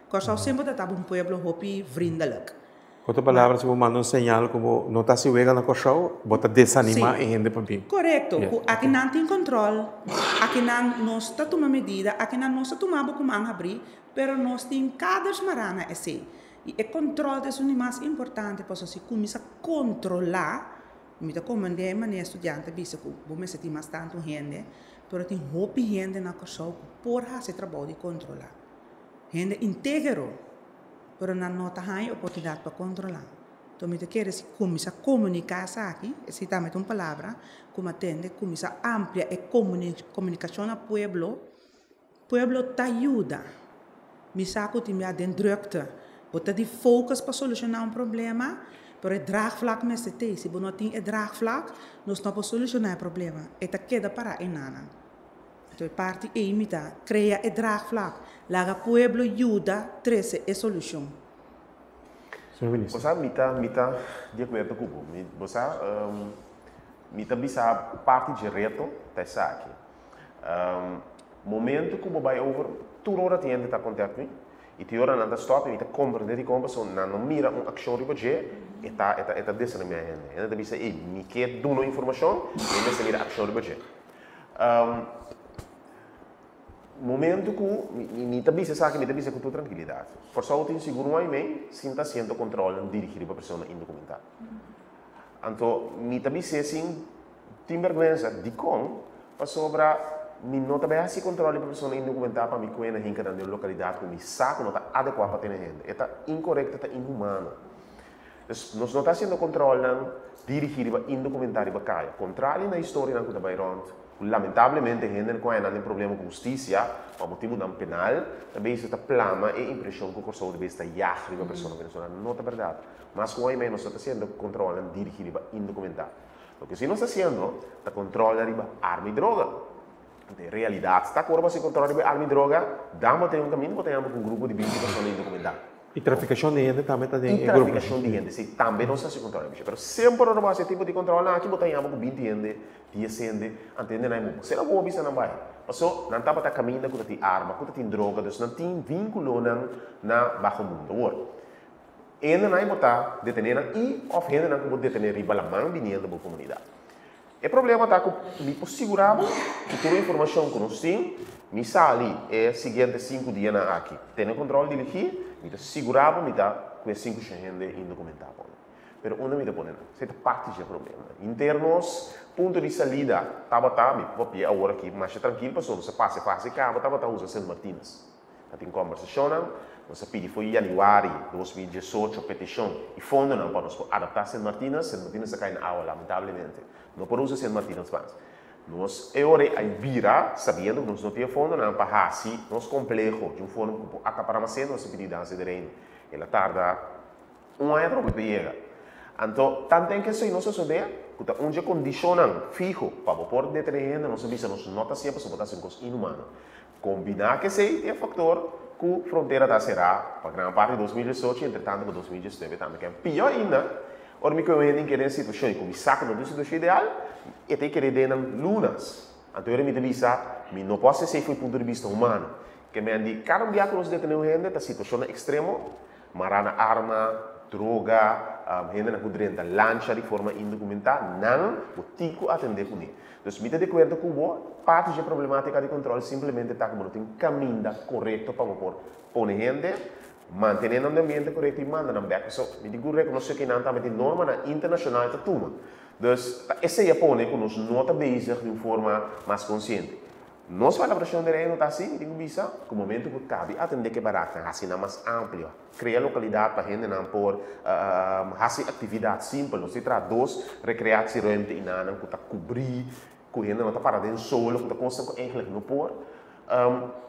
Kòrsou semper ta tabata un pueblo hopi vriendelijk. Ku otro palabra, si bo manda un señal ku bo no ta hasi wega na Kòrsou, bo ta desanimá e hende pa bin. Korekto, ku aki nan tin kòntròl, aki nan nos ta tuma medida, aki nan nos ta tuma bo ku man habrí, Pero nos tin kaders mará na esei. I e kontrol ta esun di mas importante pasobra si kuminsá kontrolá, mi ta komprendé e manera studiante a bisa ku bo mester tin mas tantu hende, pero tin hopi hende na Kòrsou ku por hasi e trabou di kontrolá. Hende integero, pero nan no ta haña e oportunidat pa kontrolá. Anto mi ta kere si kuminsá komuniká esaki, esei tambe ta un palabra ku mi a tende, kuminsá amplia e komunikashon na pueblo. Pueblo ta yuda. Mi sa ku tin bia den drukte. Bo ta di focus pa solushoná un problema, pero e draagvlak mester t'ei. Si bo no tin e draagvlak, nos no por solushoná e problema. E ta keda pará enanan. Anto e parti ei mi ta krea e draagvlak. Laga pueblo yuda trese e solushon. Señor Minister. Bo sa, mi ta, mi ta di akuerdo ku bo. Mi, bo sa, mi ta bisa parti dje reto ta esaki. Momento ku bo bai over, tur ora tin hende ta kontak mi i tin ora nan ta stòp i mi ta komprendé dikon pasobra nan no mira un akshon riba dje, e ta e ta e ta desanimá hende. Hende ta bisa, ey, mi ke duna un informashon, mi mester mira akshon riba dje. Momento ku mi mi ta bisa esaki, mi ta bisa ku tur trankilidat. Kòrsou tin sigur un aña i mei sin ta hasiendo kòntròlnan dirigí riba persona indokumentá. Anto mi ta bis'é sin tin bèrgwensa. Dikon? Pasobra mi no ta bai hasi kòntròl riba persona indokumentá pa mi kuena hinka nan den un lokalidat ku mi sa ku no ta adekuá pa tene hende. E ta inkorekto, e ta inhumano. Dus nos no ta hasiendo kòntròlnan dirigí riba indokumentá riba kaya. Kontrali na historianan ku ta bai rònt, ku lamentablemente hende ku haña nan den problema ku hustisia pa motibunan penal, ta bes ta plama e impreshon ku Kòrsou ta bes ta yag riba persona venezolano. No ta bèrdat. Mas ku un aña i mei nos no ta hasiendo kòntròlnan dirigí riba indokumentá. Loke si nos ta hasiendo ta kòntròlnan riba arma i droga. Den realidat ta ku ora bo hasi kòntròl riba e arma i droga, dan bo ta den un kaminda bo ta yama ku un grupo di binti persona indokumentá. I trafikashon di hende tambe ta den e grupo. I trafikashon di hende, si, tambe nos ta hasi kòntròl riba esei. Pero semper ora bo hasi e tipo di kòntròlnan aki bo ta yama ku binti hende, dies hende, anto hendenan e bo sera bo bisa nan bai. Paso nan tabata kaminda ku ta tin arma, ku ta tin droga, dus nan tin vínkulonan na baho mundo. Awor, Hendenan bo ta detené nan i òf hendenan ku bo detené riba laman biniendo bo komunidat. E problema ta ku mi por sigurá bo ku tur e informashon ku nos tin, mi sali e siguiente sinku dianan aki tene kontrol dirigí, mi ta sigurá bo mi ta ku e 500 hende indokumentá pone. Pero unda mi ta pone nan? Esei ta parti dje problema. Henter nos punto di salida tabata, mi por papia awor aki masha trankil pasobra nos a pasa e fase kaba, tabata usa Sint Martinus. Ta tin kòmbersashonnan, nos a pidi for yanüari 2018 petishon i fondonan pa nos por adaptá Sint Martinus. Sint Martinus a kai na awa lamentablemente. No por usa Sint Martinus mas. Nos e ora ei a bira sabiendo ku nos no tin e fondonan pa hasi nos kompleho di un forma ku por akapará mas hende, nos a pidi yudansa di Reino. El a tarda un aña atrobe pa yega. Anto, tanten ku esei no sosodé, ku ta un dje kondishonnan fiho pa bo por detené hende, nos a bisa nos no ta hasié pasobra bo ta hasi un kos inhumano. Kombiná ku esei tin e faktor ku frontera ta será pa gran parti di 2018 i entretantu pa 2019 tambe. Ken pió ainda, ora mi koe hende kere den situashon i ku mi sa ku no ta un situashon ideal, e ta kere den nan lunas. Anto ora mi ta bisa, mi no por hasi esei for di punto di bista humano. Ke men di kada un bia ku nos detené un hende ta situashonnan ekstremo, mará na arma, droga, hendenan ku drenta lancha di forma indokumentá, nan bo tin ku atendé kuné. Dus mi ta di akuerdo ku bo, parti dje problematika di kontrol simplemente ta ku bo no tin kaminda korekto pa bo por pone hende, mantené nan den ambiente korekto i manda nan bèk. Pasobra mi tin ku rekonosé ku einan tambe tin normanan internashonal ta tuma. Dus ta esei a pone ku nos no ta bezig di un forma mas konsiente. Nos palabrashon di Reino ta así, mi tin ku bisa, ku momentu ku kabi atendé ku e baraknan, hasi nan mas amplio, krea lokalidat pa hendenan por hasi aktividat simpel. Nos tin traha dos rekreatieruimte inanan ku ta kubrí, ku hende no ta para den solo, ku ta kosnan ku eigentlik no por.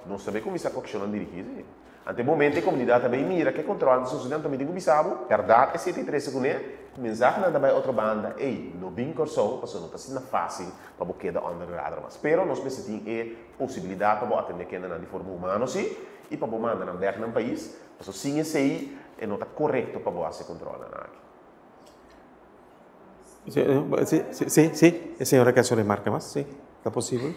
Nos ta bay kuminsá ku akshonnan dirigí, sí. Ante e momento e komunidat ta bay mira ke kontrol ta sosodé, anto mi tin ku bisa bo, bèrdat e seti trese kuné, ku mensahenan ta bay otro banda, ey, no bin Kòrsou pasobra no ta asina fásil pa bo keda under de radar mas. Pero nos mester tin e posibilidat pa bo atendé kendenan di forma humano sí, i pa bo manda nan bèk nan pais, pasobra sin esei e no ta korekto pa bo hasi e kontrolnan aki. Sí, sí, sí, e señora ke hasi un remarka mas, sí, ta posibel?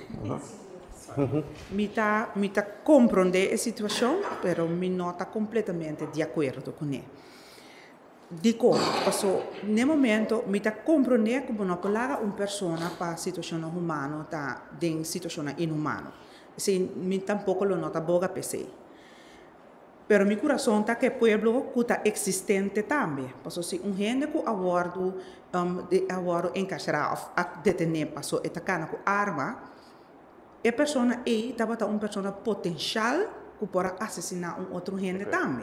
Mi ta mi ta komprondé e situashon, pero mi no ta kompletamente di akuerdo kuné. Dikon? Paso n'e momento mi ta komprondé ku bo no por laga un persona pa situashonnan humano ta den situashonnan inhumano. Esei mi tampoko lo no ta boga p'esei. Pero mi kurason ta ku e pueblo ku ta eksistente tambe. Paso si un hende ku a wòrdu a wòrdu enkarserá òf a detené paso e ta kana ku arma, e persona ei tabata un persona potenshal ku por a asesiná un otro hende tambe.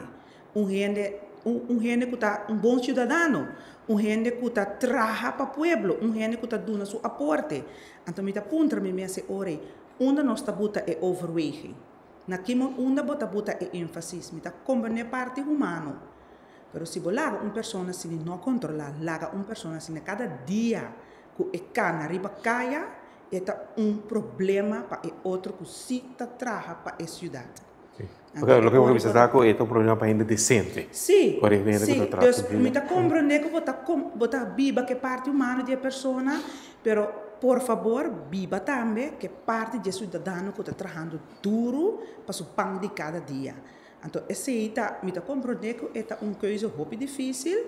Un hende. un hende ku ta un bon siudadano, un hende ku ta traha pa pueblo, un hende ku ta duna su aporte. Anto mi ta puntra mi mes e ora ei, unda nos ta buta e overweging? Na ki unda bo ta buta e énfasis? Mi ta komprendé parti humano, pero si bo laga un persona sin no kontrolá, laga un persona asina kada dia ku e kana riba kaya, e ta un problema pa e otro ku sí ta traha pa e siudat. Sí. Oké, loke bo bisa ta ku e ta un problema pa hende desente. Sí, sí. Dus mi ta komprendé ku bo ta bo ta biba ku e parti humano di e persona, pero por fabor biba tambe ku e parti di e siudadano ku ta trahando duru pa su pan di kada dia. Anto esei ta, mi ta komprendé ku e ta un keuze hopi difísil,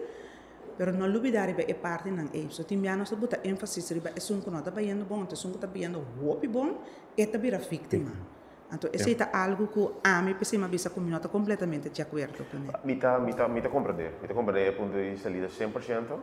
Pero no lubida riba e partinan ei. So tin bia nos ta buta énfasis riba esun ku no ta bayendo bon, anto esun ku ta bayendo hopi bon, e ta bira víktima. Anto esei ta algu ku ami p'esei mi a bisa ku mi no ta kompletamente di akuerdo kuné. Mi ta, mi ta, mi ta komprendé. Mi ta komprendé e punto di salida 100%.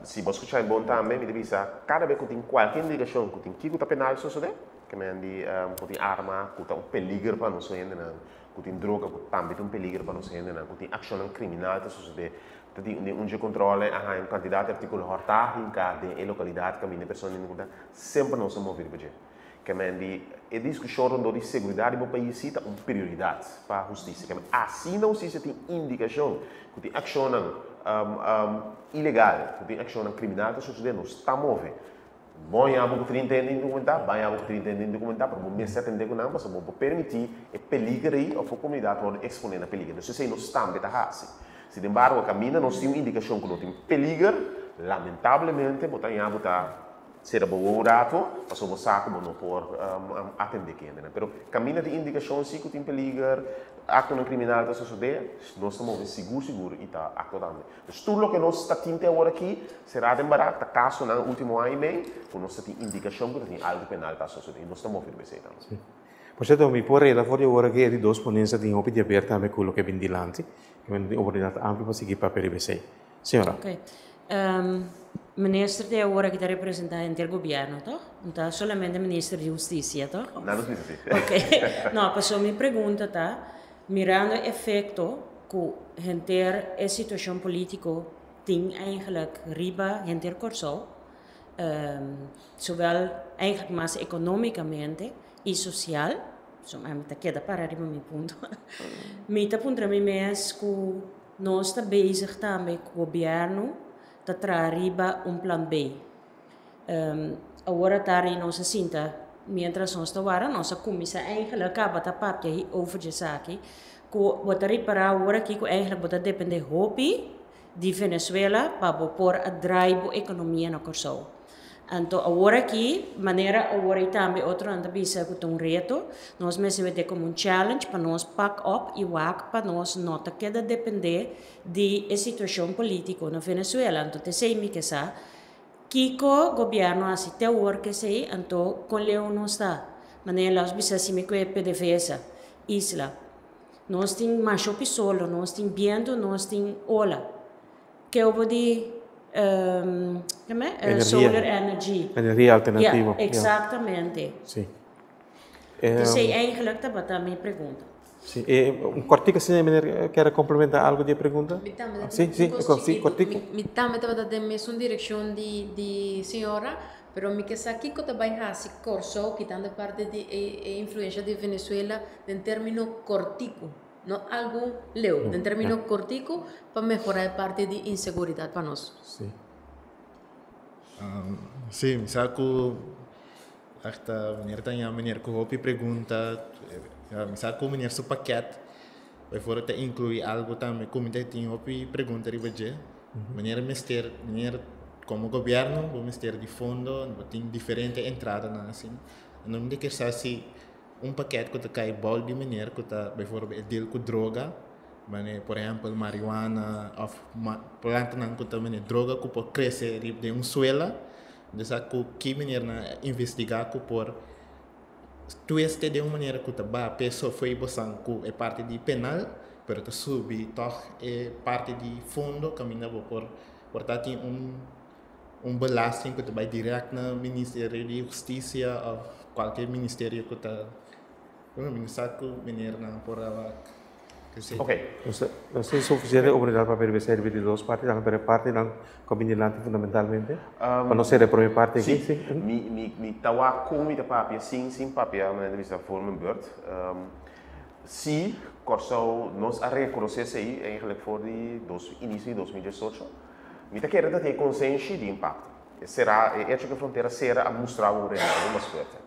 Si bo skuchá e bon tambe, mi ta bisa kada bes ku tin kualke indikashon ku tin kiko ta penal sosodé, ke men di ku tin arma ku ta un peliger pa nos hendenan, ku tin droga ku tambe ta un peliger pa nos hendenan, ku tin akshonnan kriminal ta sosodé, ta tin den un dje kontrole a haña un kantidat di artíkulo hòrtá hinká den e lokalidat kaminda e persona tin ku semper nos a move riba dje. Kemen di e diskushon rondó di seguridat di bo pais si ta un prioridat pa hustisia. Kemen asina hustisia tin indikashon ku tin akshonnan ilegal, ku tin akshonnan kriminal ta sosodé, nos ta move. Bon ya bo ku 30 hende indokumentá, ban ya bo ku 30 hende indokumentá, pero bo mester atendé ku nan pasobra bo por permití e peliger ei òf bo komunidat wòrdu eksponé na peliger. Nos esei nos tambe ta hasi. Sin embargo, kaminda nos tin un indikashon ku no tin peliger, lamentablemente bo ta haña bo ta sera bo wowo un ratu pasobra bo sa ku bo no por atendé ku e hendenan. Pero kaminda tin indikashon si ku tin peliger, aktonan kriminal ta sosodé, nos ta move sigur sigur i ta aktua tambe. Dus tur loke nos ta tin te awor aki, será den barak, ta kasonan ultimo aña i mei, ku nos ta tin indikashon ku ta tin algu penal ta sosodé i nos ta move riba esei tambe. Sí. Por sierto, mi por reda for di awor aki e di dos ponensia tin hopi di haber tambe ku loke bin dilanti, ku men tin oportunidat amplio pa sigui papia riba esei. Señora. Ok. Minister di awor aki ta representá henter gobièrnu, tòg? No ta solamente minister di hustisia, tòg? Nan nos bisa si. Ok. No, pasobra mi pregunta ta, Mirando e efecto cu henter e situacion politico tin eigenlijk riba henter Corsou, zowel eigenlijk mas economicamente y social, so mi ta keda para riba mi punto, mi ta puntra mi mes cu nos ta bezig tambe cu gobierno ta traha riba un plan B. Awor atari nos a sinta mientras nos ta wara nos a cuminsa eigenlijk caba ta papia over dje esaki cu bo ta ripara awor aki cu eigenlijk bo ta depende hopi di Venezuela pa bo por a draai bo economia na Corsou. Anto awor aki manera awor ei tambe otronan ta bisa cu ta un reto nos mester mete como un challenge pa nos pak op y wak pa nos no ta keda depende di e situacion politico na Venezuela. Anto ta esey mi ke sa. Kiko gobierno hasi te awor kesey anto kon leu nos ta? Manera los bisa si mi kue PDVSA, Isla. Nos tin masha hopi solo, nos tin biento, nos tin ola. Ke obo di Energia. Solar energy. Energia alternativo. Ja, exactamente. Si. Esey eigenlijk tabata mi pregunta. Sí, e un kortico asina meneer kier a complementa algo di e pregunta? Mi tambe ta Sí, sí, un kos sí, chikitu. kortico. Mi tambe tabata den mesun direkshon di di señora, pero mi ke sa kiko ta bai hasi Kòrsou kitando parti di e e influensha di Venezuela den término kortiku, no algu leu, den término kortiku pa mehorá e parti di inseguridat pa nos. Sí. Sí, mi sa ku Hasta meneer ta ña meneer ku hopi pregunta, mi sa ku meneer su paket bijvoorbeeld ta inclui algo tambe ku mi ta tin hopi pregunta riba dje. Meneer mester, meneer komo gobierno bo mester di fondo, bo tin diferente entradanan asina. Anto mi ta kier sa si un paket ku ta kai bou di meneer ku ta bijvoorbeeld e deal ku droga, mane por ehempel marihuana of plantanan ku ta mane droga ku por krese riba den un suela. Bo sa ku ki manera nan a investigá ku por twiste den un manera ku ta baha peso fo'i bosan ku e parti di penal, pero ta subi tòg e parti di fondo kaminda bo por por ta tin un un belasting ku ta bai dirèkt na ministerio di hustisia òf kualke ministerio ku ta, mi no sa ku manera nan por a wak. Ok. Nos tin sufisiente oportunidat pa PDVSA ripití dos parti tambe, pero e partinan ku a bini dilanti fundamentalmente, pa no sera e prome parti aki. Sí. Mi ta wak kon mi ta papia sin sin papia manera di bisa voor mijn beurt. Sí, Kòrsou nos a rekonosé esei eigenlijk for di dos inisio di 2018. Mi ta kere ta tin e konsenshi di impakto. E sera e echo ku e frontera sera a mustra un realidad mas fuerte.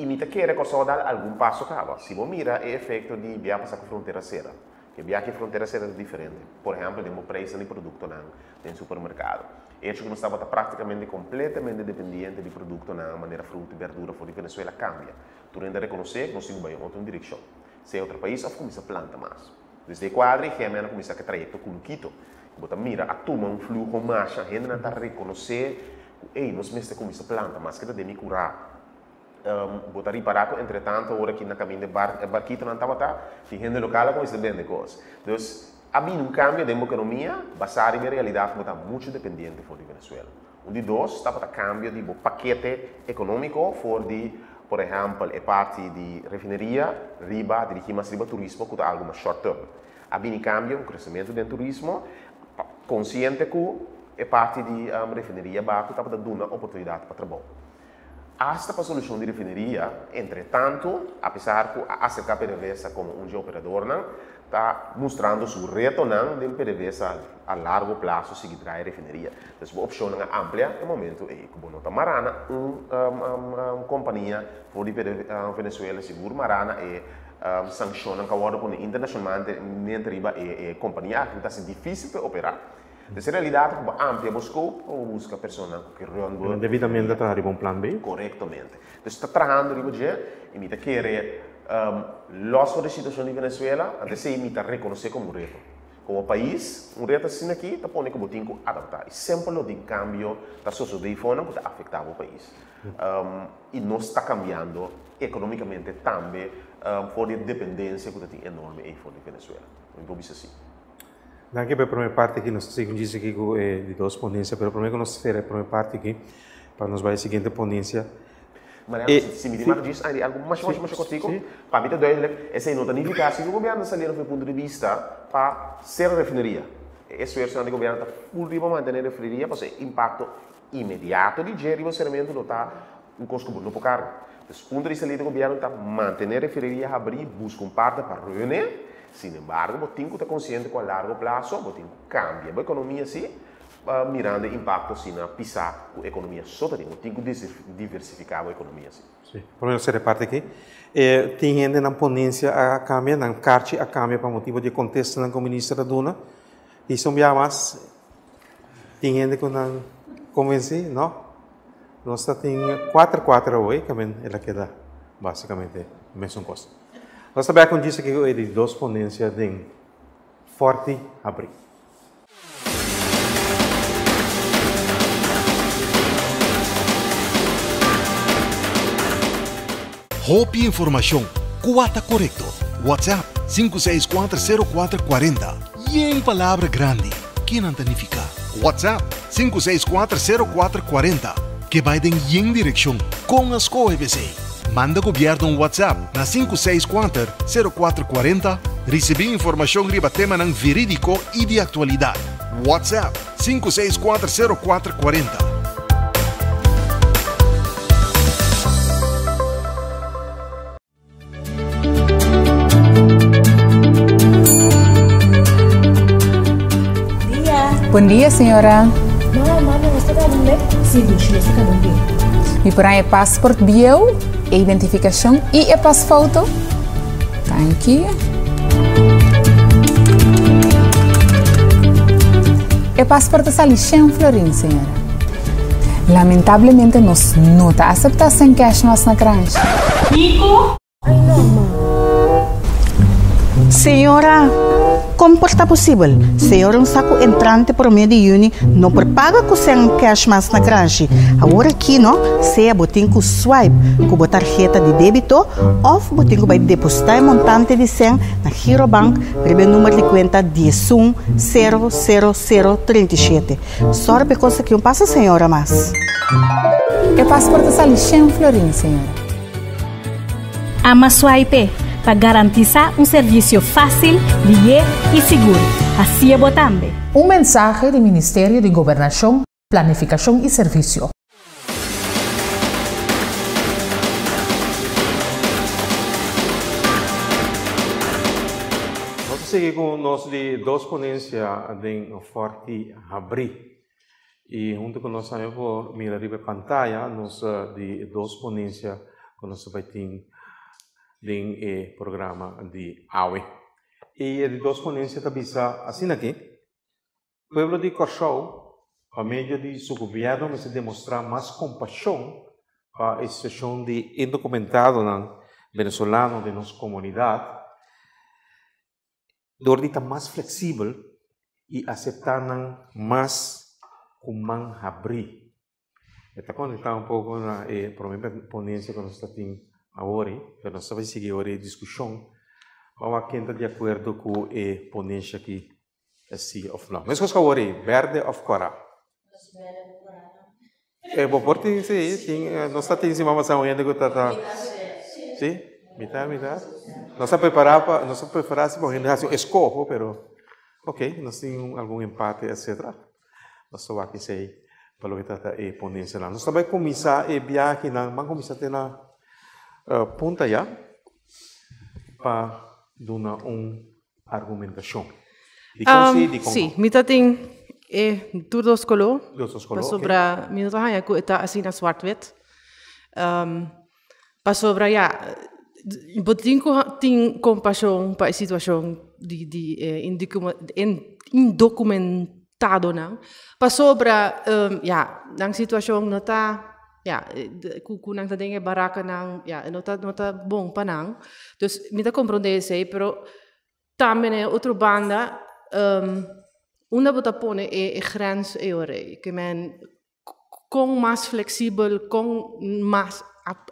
I mi ta kere Kòrsou a dal algun paso kaba. Si bo mira e efekto di bia pasa ku frontera sera, ke bia ku e frontera sera ta diferente. Por ehèmpel den bo preisnan di produktonan den supermerkado. E echo ku nos tabata praktikamente kompletamente dependiente di produktonan manera fruta i bèrdura for di Venezuela kambia. Tur hende a rekonosé ku nos tin ku bai un otro direkshon, sea otro pais òf kuminsá planta mas. Desde e kuadra i GMN a kuminsá ku e trayekto Kulukito, ku bo ta mira a tuma un fluho masha, hendenan ta rekonosé ku ey, nos mester kuminsá planta mas, ke ta den mi kurá. Bo ta ripará ku entretanto ora ki na kaminda e bar e barkitonan tabata, tin hende lokal a kuminsá bende kos. Dus, a bini un kambio den bo ekonomia basá riba e realidat ku bo ta muchu dependiente for di Venezuela. Un di dos tabata kambio di bo pakete ekonómiko for di, por ehèmpel, e parti di refineria riba dirigí mas riba turismo ku ta algu mas short term. A bini kambio, un kresementu den turismo, konsiente ku e parti di refineria baku tabata duna oportunidat pa trabou. Asta pa solushon di refineria, entretantu, apesar ku a aserká PDVSA komo un dje operadornan, ta mustrando su retonan den PDVSA a largo plaso sigui draai refineria. Entonces bo opshonnan a amplia e momento ei ku bo no ta mará na un kompania for di Venezuela, sigur mará na e sankshonnan ku a wòrdu pone internashonalmente riba e kompania aki ku ta hasi difísil pa e operá. Entonces e realidat ku bo amplia bo scope pa bo buska personanan ku ke run bo. Debidamente ta traha riba un plan B. Korektamente. Entonces ta trahando riba dje i mi ta kere los for di situashon di Venezuela, anto esei mi ta rekonosé komo un reto. Komo pais, un reto asina aki ta pone ku bo tin ku adaptá i semper lo tin kambio ta sosodé fonan ku ta afektá bo pais. I nos ta kambiando ekonomikamente tambe for di e dependensia ku ta tin enorme ei for di Venezuela. Mi por bisa si. Danki pa e prome parti aki. Nos ta sigui un djis aki ku e di dos ponencia, pero prome ku nos sera e prome parti aki pa nos bai e siguiente ponencia. Mariano, si mi tin mag djis añadi algu masha masha masha kortiku, pa mi ta duidelijk, esei no ta nifiká si ku gobièrnu ta saliendo for e punto di bista pa sera refineria. E esfuersonan di gobièrnu ta ful riba mantené refineria pasobra e impakto inmediato di dje riba seramentu lo ta un kos ku bo no por karga. Pues punto di salida di gobièrnu ta mantené refineria habrí, buska un partner pa rene. Sin embargo, bo tin ku ta konsiente ku a largo plaso bo tin ku kambia bo ekonomia si, mirando e impakto asina pisá ku ekonomia so ta tin. Bo tin ku diversifiká bo ekonomia si. Sí, por lo menos e parti aki. E tin hende nan ponensia a kambia, nan karchi a kambia pa motibu di e kontestanan ku minister a duna. Hisa un biaha mas, tin hende ku nan konvensí? No. Nos ta tin kuater kuater awe, kamen el a keda basikamente mesun kos. Nos ta bek un djis aki ku e di dos ponensia den Forti Habrí. Hopi informashon, kua ta korekto? WhatsApp, 5640440. Yen palabra grandi, ke nan ta nifiká? WhatsApp, 5640440. Ke bai den yen direkshon, kon a skohe p'esei? Manda gobièrnu un WhatsApp na 5640440. Risibí informashon riba temanan verídiko i di aktualidat. WhatsApp, 5640440. Bon dia, señora. No, mami, nos ta kaba un Sí, dushi, nos ta kaba un Mi por haña e passport bieu, e identificacion y e pasfoto? Danki. E passport ta sali shen florin, señora. Lamentablemente nos no ta acepta sen cash mas na Kranshi. Kiko? Señora, kon por ta posibel? Señora un sa ku entrante promé di yüni no por paga ku sèn kèsh mas na Kranshi. Awor aki no, sea bo tin ku swipe ku bo tarheta di débito òf bo tin ku bai depositá e montante di sèn na Girobank riba e número di kuenta diesun sero sero sero 37. Sòru pa e kos aki un pasa señora mas. E pasport ta sali shen florin, señora. Ama swipe. pa garantisá un servisio fásil, lihé i sigur. Hasié bo tambe! Un mensahe di Ministerio di Gobernashon, Planifikashon i Servisio. Nos ta sigui ku nos di dos ponensia den Fòrti Habrí. I huntu ku nos tambe por mira riba e pantaya nos di dos ponensia ku nos ta bai tin den e programa di awe. I e di dos ponensia ta bisa asina aki, Pueblo di Kòrsou pa medio di su gobièrnu mester demostrá mas kompashon pa e situashon di indokumentadonan venezolano den nos komunidat dor di ta mas fleksibel i aseptá nan mas ku man habrí. E ta konektá un poko na e promé ponensia ku nos ta tin awor, pero nos ta bai sigui awor e diskushon pa wak ken ta di akuerdo ku e ponensia aki. Si of no. Meskos ku awor ei, berde of kòrá? E bo por tin, si, tin, nos ta tin siman pasá un hende ku ta ta, si, mitá, mitá. Nos ta prepará pa, nos ta prepará si pa un hende hasi un eskoho, pero ok, nos tin un algun empate etcetera. Nos ta wak esei pa loke ta ta e ponensianan. Nos ta bai kuminsá e biahenan, ban kuminsá te na punta ya pa duna un Argumentashon. Dikon si, dikon no? Sí, mi ta tin e tur dos koló. Dos dos koló, oké. Pasobra mi no ta haña ku e ta asina swart-wit. Pasobra ya, bo tin ku tin kompashon pa e situashon di di e indokumentadonan. Pasobra ya, nan situashon no ta Ya, ku ku nan ta den e barakanan, ya, e no ta no ta bon pa nan. Dus mi ta komprondé esei, pero tambe na e otro banda, unda bo ta pone e e grens ei ora ei? Ke men kon mas fleksibel, kon mas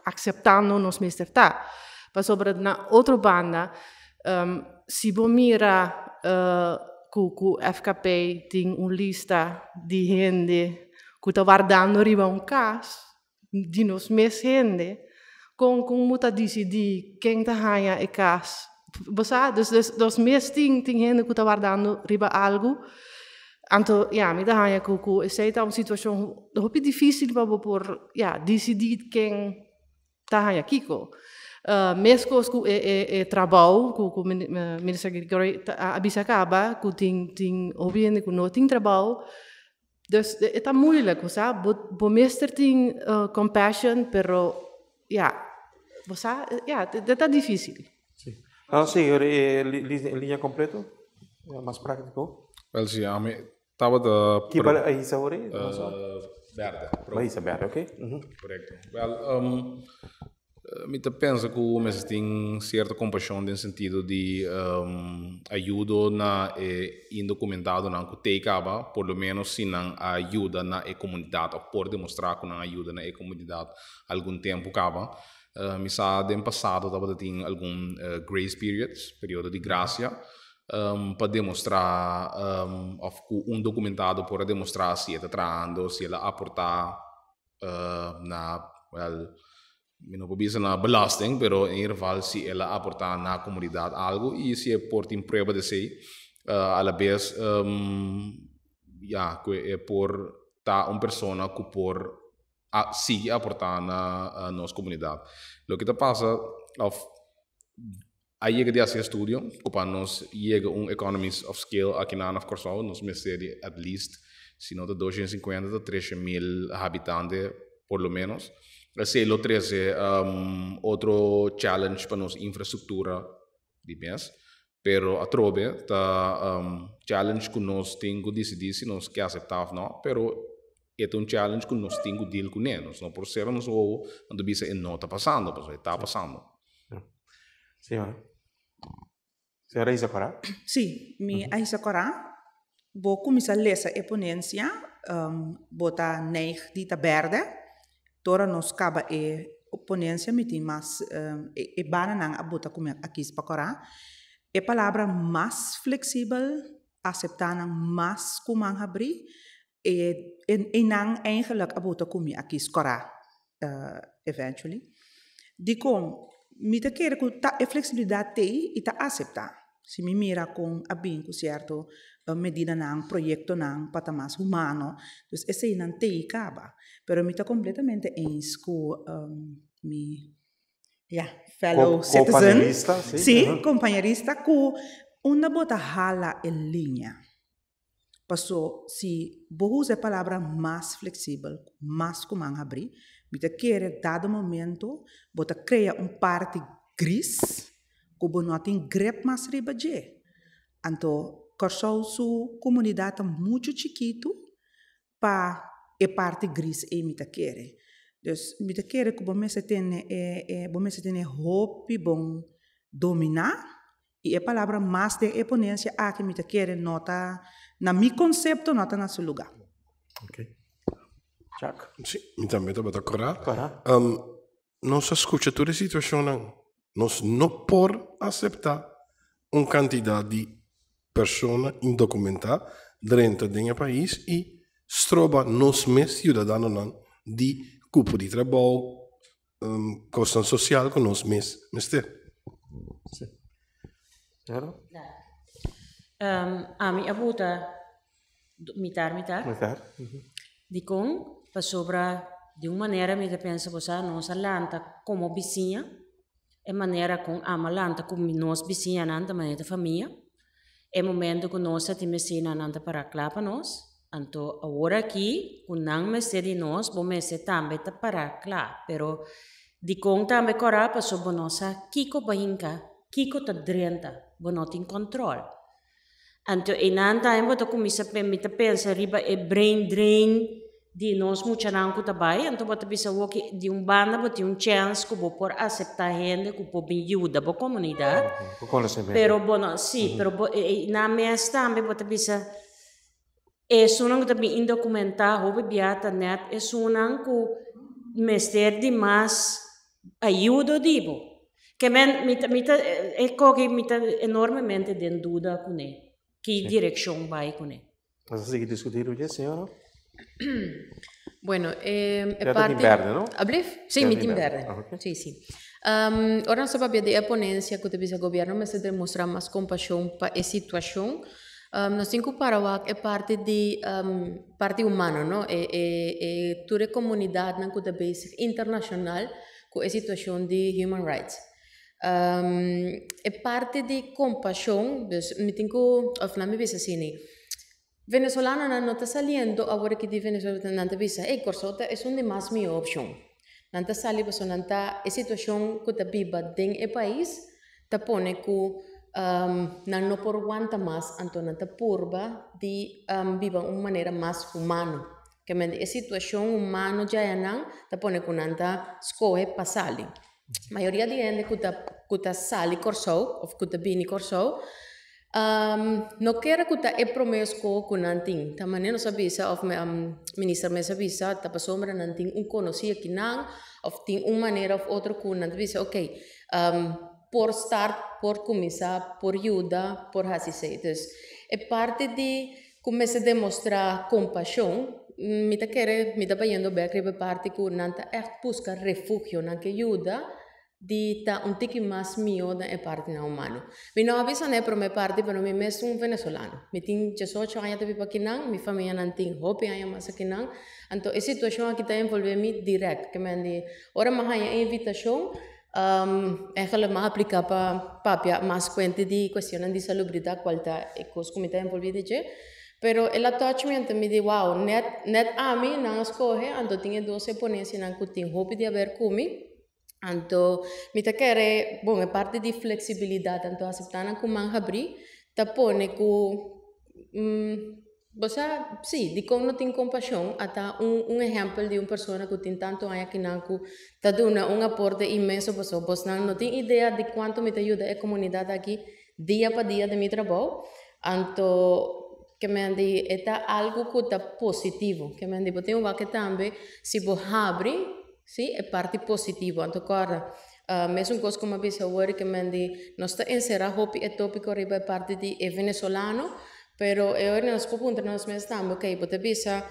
akseptando nos mester ta? Pasobra na otro banda, si bo mira ku ku FKP tin un lista di hende ku ta wardando riba un kas di nos mes hende, kon kon bo ta disidí ken ta haña e kas? Bo sa, dus dus nos mes tin tin hende ku ta wardando riba algu, anto ya mi ta haña ku ku esei ta un situashon hopi difísil pa bo por ya disidí ken ta haña kiko. Meskos ku e e e trabou ku ku minister Gregory a bisa kaba ku tin tin hopi hende ku no tin trabou. Dus e ta moeilijk, bo sa. Bo bo mester tin compassion, pero ya, bo sa, ya, e ta dificil. Sí. Ah, sí, e liña completo, mas práctico. Wel, sí, ami tabata. Ki bal a hisa ora ei? Berde. Bo a hisa berde, oké. Correcto. Wel, Mi ta pensa ku mester tin sierto kompashon den sentido di ayudo na e indokumentadonan ku tei kaba, por lo menos si nan a yuda na e komunidat òf por demostrá ku nan a yuda na e komunidat algun tempu kaba. Mi sa den pasado tabata tin algun grace periods, periodo di grasia, pa demostrá òf ku un dokumentado por a demostrá si e ta trahando, si el a aportá na, wel, mi no por bisa na belasting, pero in ieder geval si el a aporta na comunidad algo y si e por tin prueba di esey, a la bes ya, cu e por ta un persona cu por a sigui aporta na nos comunidad. Loke ta pasa of a yega di haci estudio cu pa nos yega un economies of scale aki na Kòrsou nos mester di at least si no ta 250 ta 300.000 habitante por lo menos. Esei lo trece otro challenge pa nos infrastructura di mes, pero atrobe ta challenge cu nos tin cu dicidi si nos ke acepta of no, pero e ta un challenge cu nos tin cu deal cune, nos no por cera nos wowo anto bisa e no ta pasando, pasobra e ta pasando. Señora. Señora Isa Corá? Sí, mi a Isa Corá. Bo cuminsa lesa e ponencia, bo ta neig di ta berde. Tora nos caba e ponencia mi tin mas e bananan a bota cu mi a kies pa Corá. E palabra mas flexibel, acepta nan mas cu man habri, e einan eigenlijk a bota cu mi a kies Corá eventually. Dikon? Mi ta kere ku ta e fleksibilidat t'ei i ta aseptá. Si mi mira kon a bin ku sierto medidanan, proyektonan pa ta mas humano, dus eseinan t'ei kaba. Pero mi ta kompletamente eens ku mi, ya, fellow citizen, si, kompañerista, ku unda bo ta hala e liña. Paso si bo usa e palabra mas fleksibel, mas ku man habrí, mi ta kere dado momento bo ta krea un parti gris ku bo no tin grip mas riba dje. Anto Kòrsou su komunidat ta muchu chikitu pa e parti gris ei mi ta kere. Dus mi ta kere ku bo mester tene e bo mester tene hopi bon dominá I e palabra mas den e ponencia aki mi ta kere no ta, na mi concepto, no ta na su lugar. Ok. Jack? Sí, mi tambe tabata kora. Kora. Nos a skucha tur e situashonnan. Nos no por aseptá un kantidat di persona indokumentá drenta den e pais i stroba nos mes siudadanonan di kupo di trabou, Kosnan sosial ku nos mes mester. Sí. Claro. Ami a buta mitar mitar. Mitar. Dikon? Pasobra di un manera mi ta pensa ku sa nos a lanta komo bisiña, e manera kon ami a lanta ku nos bisiñanan ta manera ta famia. E momento ku nos a tin mesina nan ta para kla pa nos, anto awor aki ku nan mester di nos bo mester tambe ta para kla, pero dikon tambe kòrá pasobra bo no sa kiko bo hinka, kiko ta drenta, bo no tin kòntròl. Anto einan tambe bo ta kuminsá mi ta pensa riba e brain drain di nos muchanan ku ta bai, anto bo ta bisa awor ki di un banda bo tin un chèns ku bo por aseptá hende ku por bin yuda bo komunidat, Ku konosementu. pero bo no, si, pero bo e nan mes tambe bo ta bisa esunnan ku ta bin indokumentá hopi bia ta nèt esunnan ku mester di mas ayudo di bo. Ke men mi ta mi ta e koki mi ta enormemente den duda kuné ki direkshon bai kuné. Nos a sigui discuti Rudy, señora? Bueno, e Ya ta parti... tin berde, no? Ablief? Sí, Ya mi tin tin berde. berde. Ah, ok. Sí, sí. Ora nos ta papia di e ponencia cu ta bisa gobierno mester demostra mas compasion pa e situacion, nos tin cu para wak e parti di parti humano, no? E e e tur e comunidadnan cu ta bezig internacional cu e situacion di human rights. E parti di kompashon, dus mi tin ku, òf nan mi bisa asina, venezolanonan no ta saliendo awor aki di Venezuela, nan ta bisa ey Kòrsou ta esun di mas mihó opshon. Nan ta sali pasobra nan ta e situashon ku ta biba den e pais ta pone ku nan no por wanta mas, anto nan ta purba di biba un manera mas humano. Kemende e situashon humano djayanan ta pone ku nan ta skohe pa sali. Mayoria di hende ku ta ku ta sali Kòrsou òf ku ta bini Kòrsou no kere ku ta e promé skol ku nan tin. Ta manera nos a bisa òf minister mes a bisa ta pasobra nan tin un konosí akinan òf tin un manera òf otro ku nan ta bisa okey por start, por kuminsá, por yuda, por hasi esei. Dus e parti di ku mester demostrá kompashon, mi ta kere, mi ta bayendo bèk riba e parti ku nan ta ègt buska refugio, nan ke yuda di ta un tiki mas mihó den e partinan humano. Mi no a bisa na e promé parti, pero mi mes un venezolano. Mi tin diesocho aña ta biba akinan, mi famianan tin hopi aña mas akinan, anto e situashon aki ta envolvé mi dirèkt. Ke men di ora mi a haña e invitashon, Eigenlijk mi a apliká pa papia mas kuente di kuestionnan di salubridat kual ta e kos ku mi ta envolví den dje. Pero el a touch mi anto mi di wow, nèt nèt ami nan a skohe anto tin e dos eponensianan ku tin hopi di haber ku mi. Anto mi ta kere, bon e parti di fleksibilidat anto aseptá nan ku man habrí ta pone ku Bo sa, sí, dikon no tin kompashon? Ata un un ehèmpel di un persona ku tin tantu aña kinan ku ta duna un aporte inmenso pasobra bosnan no tin idea di kuantu mi ta yuda e komunidat aki dia pa dia den mi trabou. Anto ke men di e ta algu ku ta positivo. Ke men di bo tin wak tambe si bo habri, sí, e parti positivo. Anto kòrda, mesun kos ku mi a bisa awor ke men di nos ta enserá hopi e tópiko riba e parti di e venezolano, Pero e ora nos por puntra nos mes tambe, ok, bo ta bisa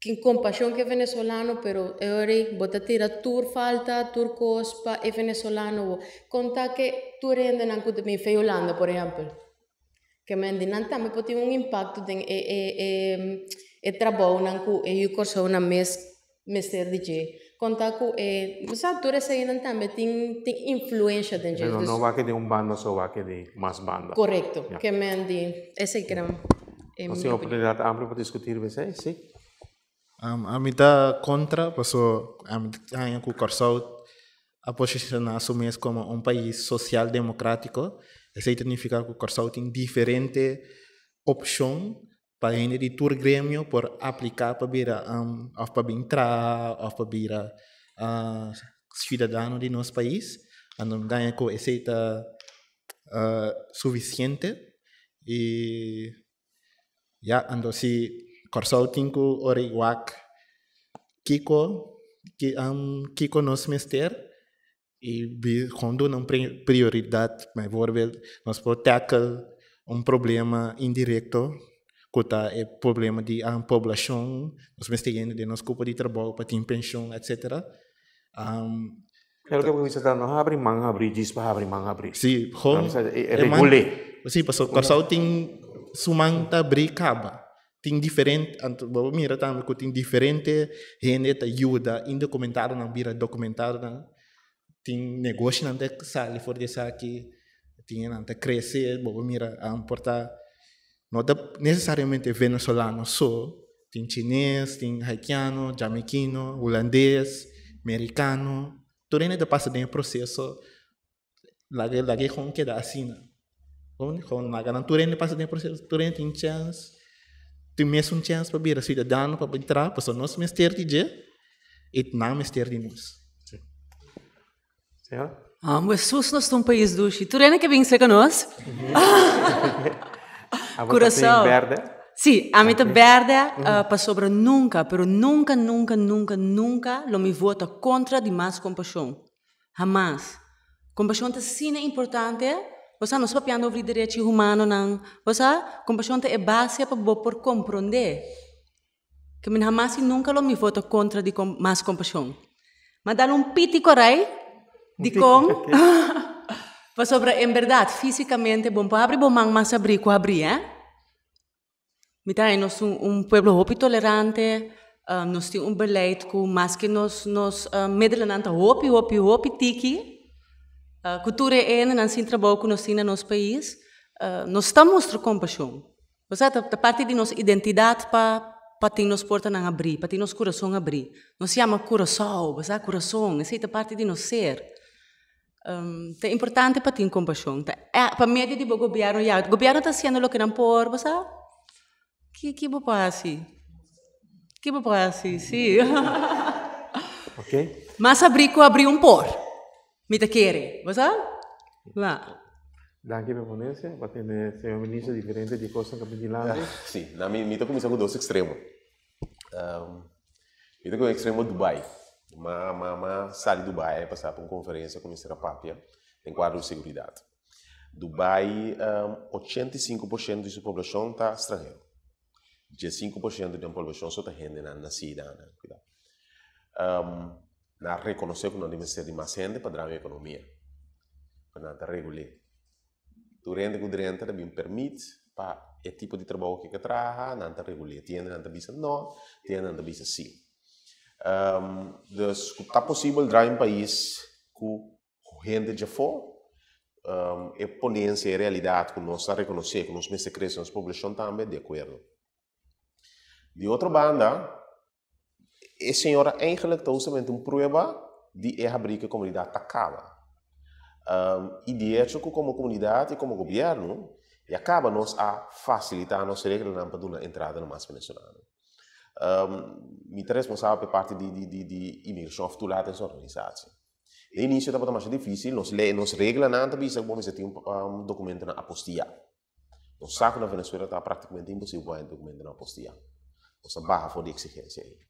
Tin kompashon ku e venezolano pero e ora ei bo ta tira tur falta tur kos pa e venezolano bo konta ke tur hendenan ku ta bin fe Hulanda por ehèmpel ke men di nan tambe por tin un impakto den e e e e trabounan ku e yu Kòrsounan mes mester di dje konta ku e bo sa tur eseinan tambe tin tin influensha den dje. No no wak di un banda so wak di mas banda. Korekto ke men di esei kere. Nos tin oportunidat amplio pa diskutir be esei, si. Ami ta kontra paso ami ta haña ku Kòrsou a posishoná su mes komo un pais sosial demokratiko. Esei ta nifiká ku Kòrsou tin diferente opshon pa hende di tur gremio por apliká pa bira òf pa bin traha òf pa bira siudadano di nos pais. Anto mi ta haña ku esei ta sufisiente i ya anto si Kòrsou tin ku ora i wak kiko kiko nos mester i kon duna un prioridat bijvoorbeeld nos por tackle un problema indirecto ku ta e problema di poblashon nos mester yendo den nos kupo di trabou pa tin penshon etcetera. Pero loke bo bisa ta no habri man habri djis pa habri man habri. Sí, gewoon e regul'é. Sí, pasobra Kòrsou tin su man ta abrí kaba. Tin diferente, anto bo por mira tambe ku tin diferente hende ta yuda indokumentadonan bira dokumentadonan. Tin negoshinan ta sali for di esaki, tin nan ta krese, bo por mira por ta no ta nesesariamente venezolano so, Tin chines, tin haitiano, jamaiquino, hulandes, mericano. Tur hende ta pasa den e proceso. Laga laga e gewoon keda asina. Gewoon laga nan tur hende pasa den e proceso. Tur hende tin chance, tin mesun chance pa bira ciudadano, pa entra, pasobra nos mester di dje i nan mester di nos. Señora? Amo Hesus, nos ta un pais dushi. Tur hende ke bin serka nos. Curaçao. Berde? Sí, ami ta berde pasobra nunca, pero nunca, nunca, nunca, nunca lo mi vota contra di mas compasion. Hamas. Compasion ta asina importante. Bo sa, nos papiando over di derechi humanonan. Bo sa, compasion ta e base pa bo por comprende. Ke mi hamas i nunka lo mi vota kontra di mas kompashon. Ma dal un piti korai dikon pasobra en bèrdat físikamente bo no por habri bo man mas abrí ku abrí eh. Mi ta haña nos un un pueblo hopi tolerante, nos tin un beleid ku maske nos nos medrenan ta hopi hopi hopi tiki ku tur e hendenan sin trabou ku nos tin na nos pais nos ta mustra kompashon. Osea, ta ta parti di nos identidat pa pa tin nos portanan abrí, pa tin nos kurason abrí. Nos yama Curaçao, bo sa, kurason, esei ta parti di nos ser. Ta importante pa tin kompashon, ta pa medio di bo gobièrnu, ya, gobièrnu ta hasiendo loke nan por, bo sa. Ki ki bo por hasi? Ki bo por hasi? Sí. Ok. Mas abrí ku abrí un por. Mi ta kere, bo sa? La. Danki pa e ponencia. Bo a tene, señor Minister, diferente di cosnan cu a bin dilanti. Sí, na mi, mi ta cuminsa cu dos extremo. Mi ta cu extremo Dubai. Ma, ma, ma sali Dubai a pasa pa un conferencia cu Minister a papia den cuadro di seguridad. Dubai, 85% di su poblacion ta stranhero. 15% di nan poblacion so ta hendenan naci nan. Cuidao. Nan a rekonosé ku nan di mester di mas hende pa drai un ekonomia, pa nan ta regul'é. Tur hende ku drenta ta bin permit pa e tipo di trabou ku e ke traha, nan ta regul'é. Tin hendenan ta bisa no, tin hendenan ta bisa si. Dus ku ta posibel drai un pais ku hende djafó, e ponensia, e realidat ku nos ta rekonosé ku nos mester krese nos poblashon tambe, di akuerdo. Di otro banda, E señora eigenlijk ta hustamente un prueba di e habrí ku e komunidat ta kaba. I di echo ku komo komunidat i komo gobièrnu ya kaba nos a fasilitá nos reglanan pa duna entrada na mas venezolano. Mi ta responsabel pa e parti di di imigrashon òf toelatingsorganisatie. Den inisio tabata masha difísil, nos lei, nos reglanan ta bisa ku bo mester tin un dokumentonan apostiyá. Nos sa ku na Venezuela ta praktikamente imposibel pa haña dokumentonan apostiyá. Nos a baha for di eksigensia ei.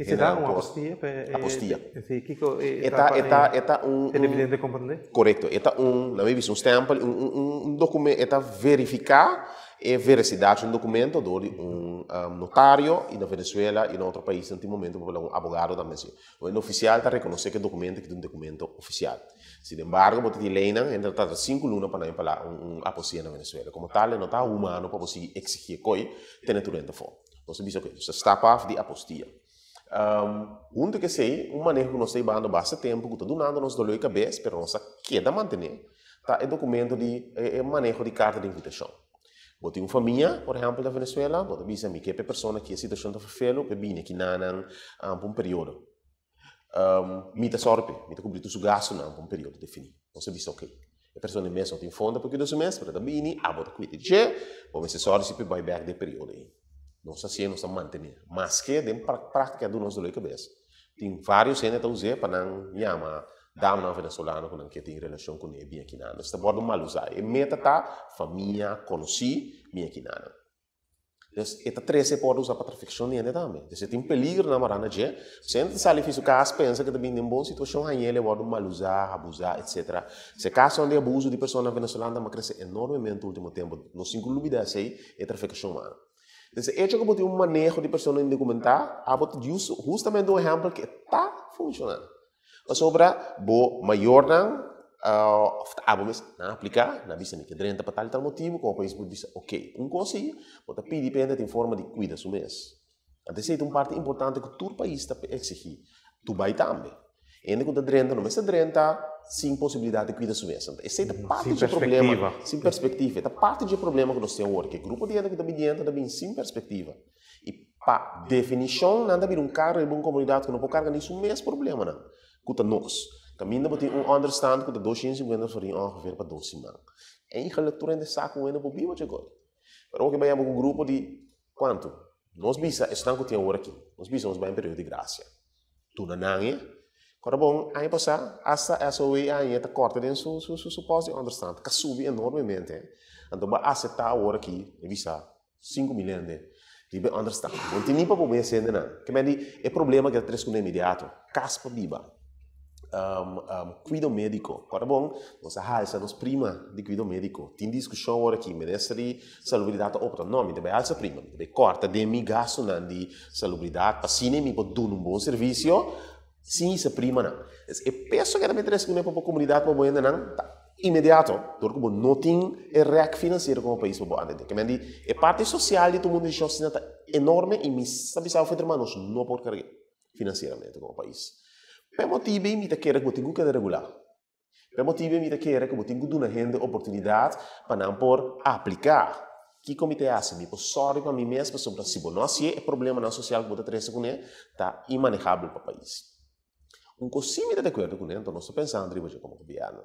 Ki será un apostilla? Apostilla. Sí, kiko e ta e ta e ta un televidente komprendé? Korekto, e ta un, nan mi bisa un stempel, un un un dokumen, e ta verifiká e verasidat di un dokumento dor di un notario i na Venezuela i na otro paisnan tin momento por un abogado tambe hasi. Un ofisial ta rekonosé ku e dokumento aki ta un dokumento ofisial. Sinembargo bo ta tin leinan, hende ta tarda sinku luna pa nan impalá un apostilla na Venezuela. Komo tal e no ta humano pa bo sigui eksigí e koi tene tur hende afó. Nos a bisa oke, nos a stap af di apostilla. Hunto ku esei, un maneho ku nos ta hibando basta tempu ku ta dunando nos doló di kabes, pero nos a keda mantené, ta e dokumento di e maneho di karta di invitashon. Bo tin un famia, por ehèmpel na Venezuela, bo ta bisa mi ke pa e persona ki e situashon ta ferfelu pa e bini aki nanan pa un periodo. Mi ta sòru p'e, mi ta kubri tur su gastunan pa un periodo definí. Nos a bisa oke. E persona e mes no tin fondo pa kuida su mes, pero e ta bini, abo ta kuida dje, bo mester sòru si p'e bai bèk den e periodo ei. Nos ta hasié, nos ta mantené. Maske den práktika duna nos doló di kabes. Tin vários hende ta us'é pa nan yama damanan venezolano ku nan ke tin relashon kuné e bin akinan. Nos ta wòrdu mal usá. E meta ta famia konosí bin akinan. Dus e ta trese e por usa pa trafikashon di hende tambe. Dus e tin peligro nan mará na dje. Si hende ta sali fi su kas pensa ku ta bini den bon situashon hañ'el e wòrdu mal usá, abusá etsetera. Si e kasonan di abuso di personanan venezolano ta krese enormemente ultimo tempu. Nos tin ku lubida esei, e trafikashon humano. Dus e echo ku bo tin un maneho di persona indokumentá, abo ta hustamente un ehèmpel ku e ta funshoná. Pasobra bo mayornan of ta abo mes nan apliká, nan bisa mi ke drenta pa tal i tal motibu, komo pais por bisa oke. Un kos si, bo ta pidi pa hende tin forma di kuida su mes. Anto esei ta un parti importante ku tur pais ta eksigí, Dubai tambe. Hende ku ta drenta no mester drenta sin posibilidat di kuida su mes. Anto esei ta parti dje problema, sin perspektiva. E ta parti dje problema ku nos tin awor, ku e grupo di hende ku ta biniendo ta bini sin perspektiva. I pa definishon nan ta bira un karga riba un komunidat ku no por karga ni su mes problemanan, ku ta nos. Kaminda bo tin un ònderstand ku ta 250 florin ongeveer pa dos siman. Eigenlik tur hende sa ku hende por biba dje goi. Pero oke bai abo ku grupo di kuantu? Nos bisa esnan ku tin awor aki, nos bisa nos bai un periodo di grasia. Duna nan e. Kòrda bon, aña pasá asta SOA aña ta kòrta den su su su pòst di ònderstand, ka subi enormemente. Anto bo a aseptá awor aki, e bisa, 5000 hende riba e ònderstand. Bo no tin ni pa bo mes hendenan. Ke men di e problema ke ta tres ku inmediato, kas pa biba, kuido médiko. Kòrda bon, nos a halsa nos prima di kuido médiko. Tin diskushon awor aki, minister di salubridat ta opta, no, mi ta bai halsa prima, mi ta bai kòrta den mi gastunan di salubridat pa asina mi por duna un bon servisio sin hisa primanan. E peso ke ta bai trese kuné pa bo komunidat, pa bo hendenan, ta inmediato, dor ku bo no tin e rèk finansiero komo pais pa bo atendé. Ke men di, e parti sosial di tuma un desishon asina ta enorme i mi sa bisa bo hermano, nos no por karg'é finansieramente komo pais. P'e motibu ei mi ta kere ku bo tin ku keda regulá. P'e motibu ei mi ta kere ku bo tin ku duna hende oportunidat pa nan por apliká. Kiko mi ta hasi? Mi por sòri pa mi mes pasobra si bo no hasié e problemanan sosial ku bo ta trese kuné ta inmanejabel pa pais. Un kos sí mi ta di akuerdo kuné, anto nos ta pensando riba dje komo gobièrnu.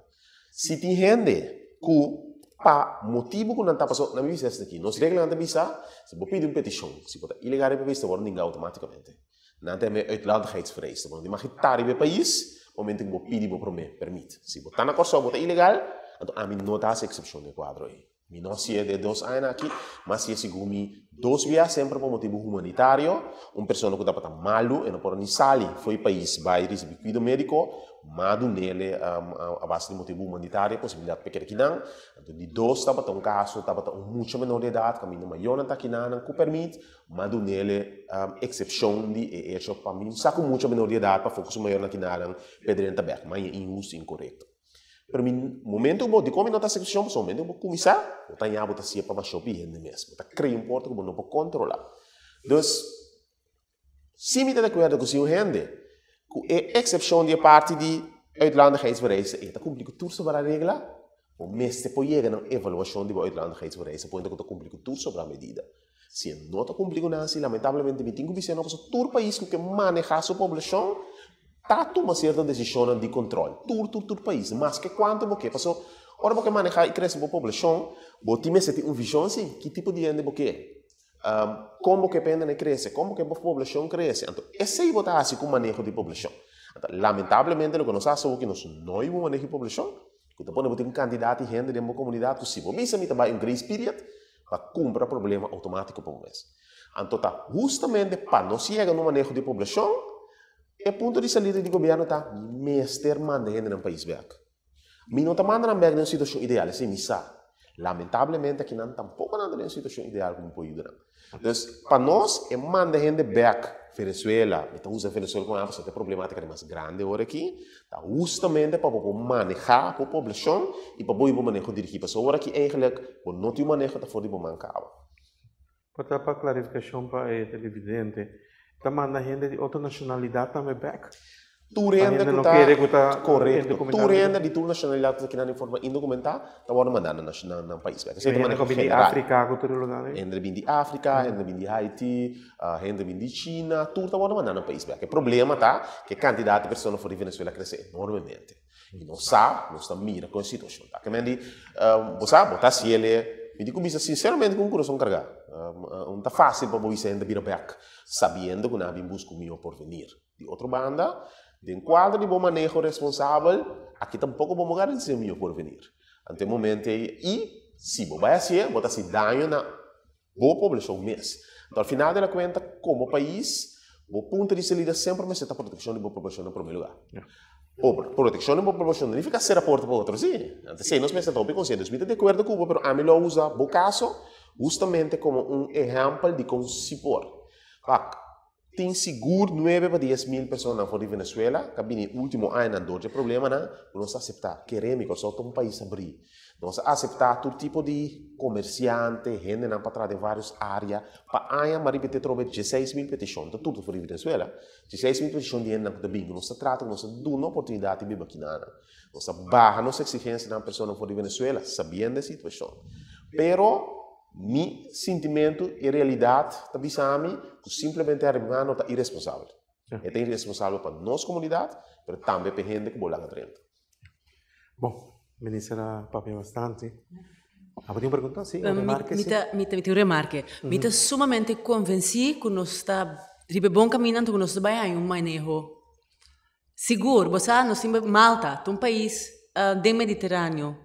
Si tin hende ku pa motibu ku nan ta pasobra, nan mi bisa esaki, nos reglanan ta bisa, si bo pidi un petishon, si bo ta ilegal riba e pais ta wòrdu ninga outomátikamente. Nan ta yama e uitlandigheidsvereiste. Bo no tin mag ta riba e pais momento ku bo pidi bo promé pèrmit. Si bo ta na Kòrsou bo ta ilegal, anto ami no ta hasi eksepshon den e kuadro ei. Mi no hasié den e dos añanan aki, ma hasié segun mi dos bia, semper pa motibu humanitario. Un persona ku tabata malu, e no por a ni sali for e pais bai risibí kuido médiko, m'a dun'el a base di motibu humanitario e posibilidat pa e keda kinan. Anto di dos tabata un kaso, tabata un mucha menor di edat, kaminda mayornan ta kinanan ku pèrmit, m'a dun'el eksepshon di e echo pa mi sa ku mucha menor di edat pafó ku su mayornan kinanan p'e drenta bèk, ma e inhustu, inkorekto. Pero mi momento ku bo, dikon mi no ta hasi eksepshon? Pasobra momento ku bo kuminsá, bo ta haña bo ta hasié pa masha hopi hende mes. Bo ta krea un porta ku bo no por kontrolá. Dus, si mi ta di akuerdo ku si un hende ku e eksepshon di e parti di uitlandigheidsvereiste e ta kumpli ku tur sobrá regla, bo mester por yega na un evaluashon di bo uitlandigheidsvereiste poniendo ku ta kumpli ku tur sobrá medida. Si e no ta kumpli ku nan, si lamentablemente mi tin ku bis'é no pasobra tur pais ku ke manehá su poblashon ta tuma sierto desishonnan di kontrol. Tur, tur, tur pais, maske kuantu bo ke. Pasobra ora bo ke manehá i krese bo poblashon, bo tin mester tin un vishon si ki tipo di hende bo ke, kon bo ke pa hendenan krese, kon bo ke bo poblashon krese. Anto esei bo ta hasi ku maneho di poblashon. Anto lamentablemente loke nos hasi awoki nos no hiba un maneho di poblashon ku ta pone bo tin un kantidat di hende den bo komunidat ku si bo bisa mi ta bai un grace period, Pa kumpra problema outomátiko pa bo mes. Anto ta hustamente pa nos yega na un maneho di poblashon, e punto di salida di gobièrnu ta mester manda hende nan pais bèk. Mi no ta manda nan bèk den un situashon ideal, esei mi sa. Lamentablemente akinan tampoko nan ta den un situashon ideal ku mi por yuda nan. Dus, pa nos e manda hende bèk Venezuela, mi ta usa Venezuela komo ehèmpel pasobra ta e problematika di mas grandi ora aki, ta hustamente pa bo por manehá bo poblashon i pa bo hiba un maneho dirigí. Pasobra ora aki eigenlik bo no tin un maneho ta for di bo man kaba. Pa ta pa klarifikashon pa e televidente, ta manda hende di otro nashonalidat tambe bèk? Tur hende ku ta korekto, tur hende di tur nashonalidat ku ta keda den forma indokumentá ta wòrdu mandá na nan pais bèk. Esei ta manera general. Hende bin di Afrika, hende bin di Haiti, hende bin di China, tur ta wòrdu mandá nan pais bèk. E problema ta ku e kantidat di persona for di Venezuela a krese enormemente. I nos sa, nos ta mira kon e situashon ta. Kimen di, bo sa, bo ta hasi el e, mi di ku bisa sinseramente ku un kurason kargá. No ta fásil pa bo bisa hende bira bèk sabiendo ku nan a bin buska un mihó porvenir. Di otro banda, den kuadro di bo maneho responsabel, aki tampoko bo no garantisa un mihó porvenir. Anto e momento ei, i si bo bai hasié, bo ta hasi daño na bo poblashon mes. Anto al final de la kuenta, komo pais, bo punto di salida semper mester ta protekshon di bo poblashon na promé lugá. Protekshon di bo poblashon no nifiká sera porta pa otro, si. Anto esei nos mester ta hopi konsiente. Dus mi ta di akuerdo ku bo, pero ami lo a usa bo kaso hustamente komo un ehèmpel di kon si por. Wak, Tin sigur nuebe pa 10,000 personanan for di Venezuela ku a bini e último añanan dor dje problemanan ku nos a aseptá. Keremi, Kòrsou ta un pais abrí. Nos a aseptá tur tipo di komersiante, hendenan pa traha den vários área. Pa aña m'a ripití atrobe 16,000 petishon, ta tur ta for di Venezuela. 16,000 petishon di hendenan ku ta bini ku nos ta trata, ku nos ta duna oportunidat di biba kinanan. Nos a baha nos eksigensianan personanan for di Venezuela, sabiendo e situashon. Pero. Mi sintimentu i realidat ta bisa mi ku simplemente Arubiano ta iresponsabel. E ta iresponsabel pa nos komunidat, pero tambe pa e hende ku bo laga drenta. Bon, minister a papia bastante. Abo tin un pregunta? Si, un remarke? Mi ta, mi ta, mi tin un remarke. Mi ta sumamente konvensí ku nos ta riba e bon kaminda anto ku nos ta bai haña un maneho Sigur, bo sa nos tin Malta ta un pais den Mediteraneo.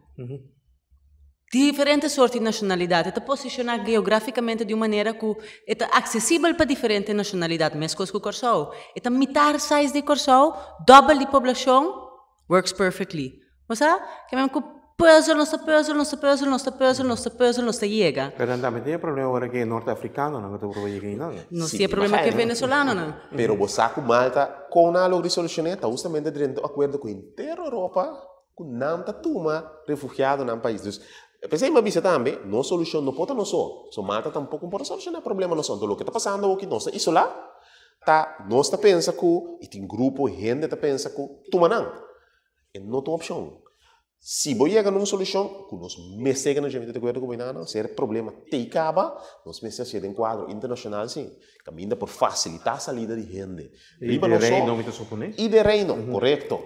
Diferente sorti di nashonalidat. E ta posishoná geografikamente di un manera ku e ta aksesibel pa diferente nashonalidat, meskos ku Kòrsou. E ta mitar size di Kòrsou, dòbel di poblashon, works perfectly. Bo sa? Ke men ku puzzel, nos ta puzzel, nos ta puzzel, nos ta puzzel, nos ta puzzel, nos ta yega. Pero nan tambe tin e problema ora ku e norteafrikanonan ku ta proba yega einan. Nos tin e problema ku e venezolanonan. Pero bo sa ku Malta kon nan a logra solushon'é ta hustamente drenta un akuerdo ku henter Europa ku nan ta tuma refugiado nan pais. Dus, p'esei mi a bisa tambe, nos solushon no por ta nos so. So Malta tampoko no por a solushoná e problema nos so. Anto loke ta pasando awoki nos ta isolá, ta nos ta pensa ku, i tin grupo hende ta pensa ku tuma nan. E no ta un opshon. Si bo yega na un solushon, ku nos mester yega na dje, mi ta di akuerdo ku bo Inana, si e problema tei kaba, nos mester hasié den kuadro internashonal si, kaminda por fasilitá salida di hende. I di Reino mi ta suponé. I di Reino, korekto.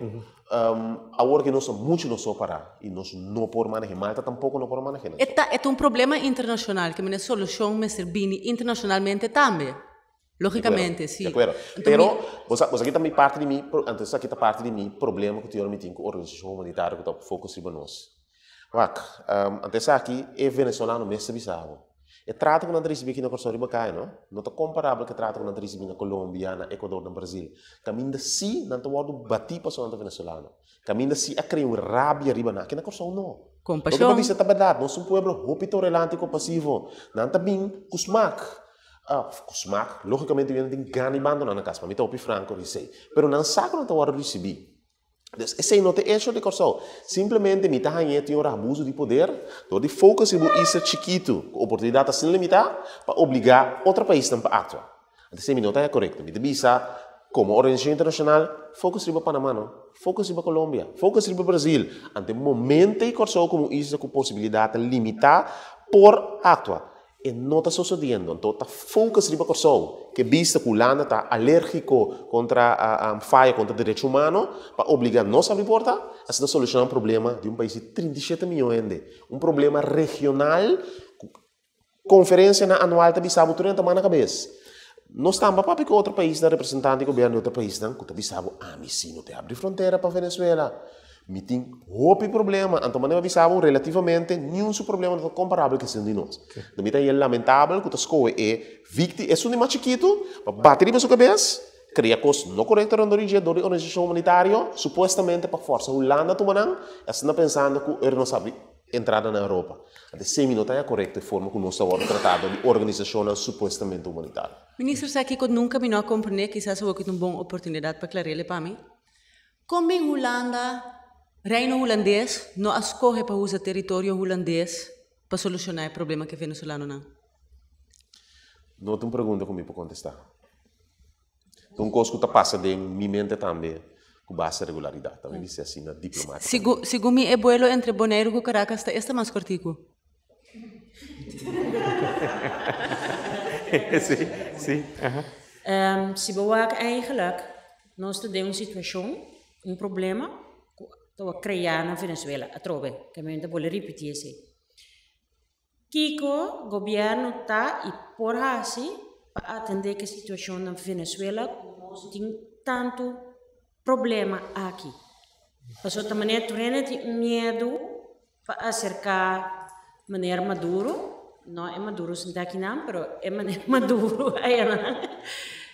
Awor ke nos ta muchu nos so pará i nos no por maneh'é. Malta tampoko no por maneh'é nan so. E ta un problema internashonal, ke mester solushon mester bini internashonalmente tambe. Lógicamente, sí. De acuerdo. Pero, bo sa, bo sa ki ta mi parti di mi, anto esaki ta parti di mi problema ku tin ora mi tin ku organisashon humanitario ku ta focus riba nos. Wak, anto esaki e venezolano mes ta bisa bo. E trato ku nan ta risibi aki na Kòrsou riba kaya no, no ta komparabel ku e trato ku nan ta risibi na Colombia, na Ecuador, na Brazil. Kaminda sí nan ta wòrdu batí pasobra nan ta venezolano. Kaminda sí a krea un rabia riba nan. Aki na Kòrsou no. Kompashon. Loke bo bisa ta bèrdat, nos ta un pueblo hopi tolerante i kompasivo. Nan ta bin ku smak. Ah, ku smak, lógikamente nan tin gana di bandoná nan kas, pa mi ta hopi franko di esei. Pero nan sa ku nan ta wòrdu risibí. Dus esei no ta e hecho di Kòrsou. Simplemente mi ta hañ'é tin ora abuso di poder dor di focus riba un isla chikitu ku oportunidat asina limitá pa obligá otro paisnan pa aktua. Anto esei mi no ta haña korekto. Mi ta bisa komo organisashon internashonal, focus riba Panamá no, focus riba Colombia, focus riba Brazil. Anto e momento ei Kòrsou komo un isla ku posibilidat limitá por aktua. E no ta sosodiendo, anto ta focus riba Kòrsou, ke bista ku Hulanda ta alérgiko kontra faya kontra derecho humano, pa obliga nos abri porta, asina solushoná un problema di un pais di 37 miyon hende, un problema regional ku konferensianan anual ta bisa bo tur hende ta manda kabes. Nos tamba papia ku otro paisnan, representante di gobièrnu di otro paisnan ku ta bisa bo ami si no ta abri frontera pa Venezuela. Mi tin hopi problema, anto manera mi a bisa bo, relativamente niun su problema no ta comparabel cu esun di nos. Anto mi ta haya lamentabel cu ta scohe e victi, esun di mas chikitu, pa bati riba su cabes, crea cos no corecto rondor di dje dor di organisacion humanitario, supuestamente pa forsa Hulanda tuma nan, y asina pensando cu ora nos habri entrada na Europa. Anto esey mi no ta haya corecto e forma cu nos ta wordo trata dor di organisacionnan supuestamente humanitario. Minister sa kico nunca mi no a comprende, kisas awor ki ta un bon oportunidad pa clarele pa mi. Kon bin Hulanda, Reino Hulandes no a skohe pa usa teritorio hulandes pa solushoná e problema ku e venezolanonan? No ta un pregunta ku mi por kontestá. Ta un kos ku ta pasa den mi mente tambe ku basta regularidat. Ta mi bisa asina diplomátikamente. Segun mi e buelo entre Boneiru ku Caracas ta esta mas kòrtiku. Sí, sí, aha. Si bo wak eigenlijk Nos ta den un situashon, un problema ku ta wak kreá na Venezuela atrobe, ke mi ta bolbe ripití esei. Kiko gobièrnu ta i por hasi pa atendé ku e situashon na Venezuela ku nos tin tantu problema aki? Pasobra ta manera tur hende tin un miedu pa aserká meneer Maduro, no e Maduro sintá akinan, pero e meneer Maduro ayanan,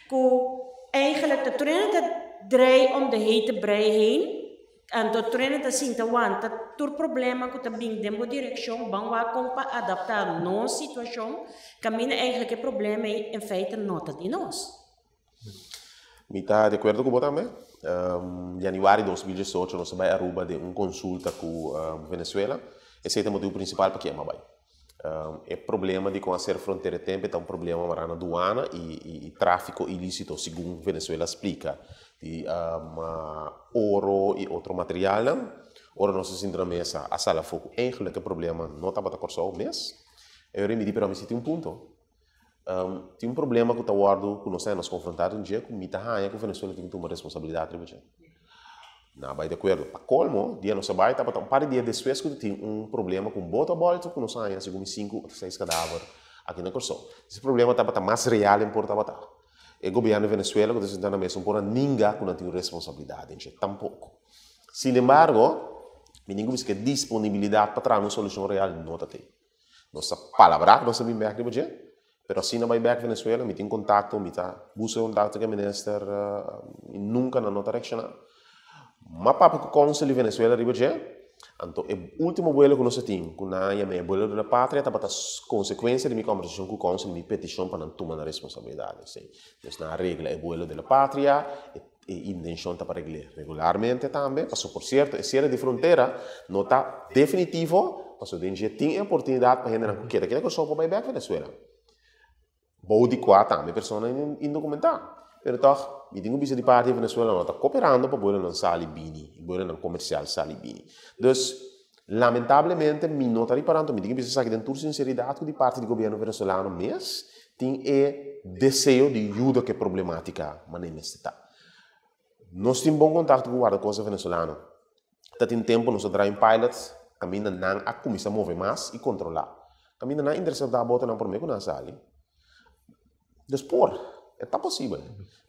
ku eigenlijk ta tur hende ta drei om de hete brei heen, anto tur hende ta sinta wanta tur problema ku ta bin den bo direkshon, ban wak kon pa adaptá nos situashon, kaminda eigenlijk e problema ei en feite no ta di nos. Mi ta di akuerdo ku bo tambe. Januari 2018 nos a bai Aruba den un konsulta ku Venezuela. Esei ta e motibu prinsipal pa kier a bai. E problema di kon a sera frontera e tempu ta un problema mará na duana i tráfiko ilísito, segun Venezuela a splika, di oro i otro materialnan. Ora nos a sinta na mesa a sali afó ku eigentlik e problema no tabata Kòrsou mes. E ora mi di pero mi si tin un punto. Tin un problema ku ta wòrdu ku nos ta nos konfrontá un dje ku mi ta haña ku Venezuela tin ku tuma responsabilidat riba dje. Nan a bai di akuerdo. Pa kolmo, dia nos a bai tabata un par di dia despues ku ta tin un problema ku un boto a bòltu ku nos a haña segun mi sinku òf seis kadaver aki na Kòrsou. Ese problema tabata mas real en por tabata. E gobièrnu di Venezuela ku ta sinta na mesa un por a ninga ku nan tin un responsabilidat den dje tampoko. Sinembargo, mi tin ku bisa ku e disponibilidat pa traha un solushon real no ta tei. Nos ta palabrá ku nos ta bin bèk riba dje, pero asina bai bèk Venezuela, mi tin kontakto, mi ta buska kontakto ku e minister i nunka nan no ta reakshoná. M'a papia ku kònsel di Venezuela riba dje, anto e último buelo ku nos a tin, ku nan a yama e buelo de la patria, tabata konsekuensia di mi kòmbersashon ku kònsel i mi petishon pa nan tuma nan responsabilidat. Esei, dus nan a regla e buelo de la patria, e intenshon ta pa regl'é regularmente tambe, pasobra por sierto e siere di frontera no ta definitivo, pasobra den dje tin e oportunidat pa hendenan ku keda keda Kòrsou por bai bèk Venezuela. Bou di kua tambe persona indokumentá. Pero tòg mi tin ku bisa di parti di Venezuela no ta koperando pa buelonan sali bini, buelonan komersial sali bini. Dus lamentablemente mi no ta riparando, mi tin ku bisa esaki den tur sinseridat ku di parti di gobièrnu venezolano mes tin e deseo di yuda ku e problematika manera mester ta. Nos tin bon kontakto ku guardakosta venezolano. Ta tin tempu nos a draai un pilot kaminda nan a kuminsá move mas i kontrolá. Kaminda nan interseptá botonan promé ku nan sali. Dus por, e ta posibel.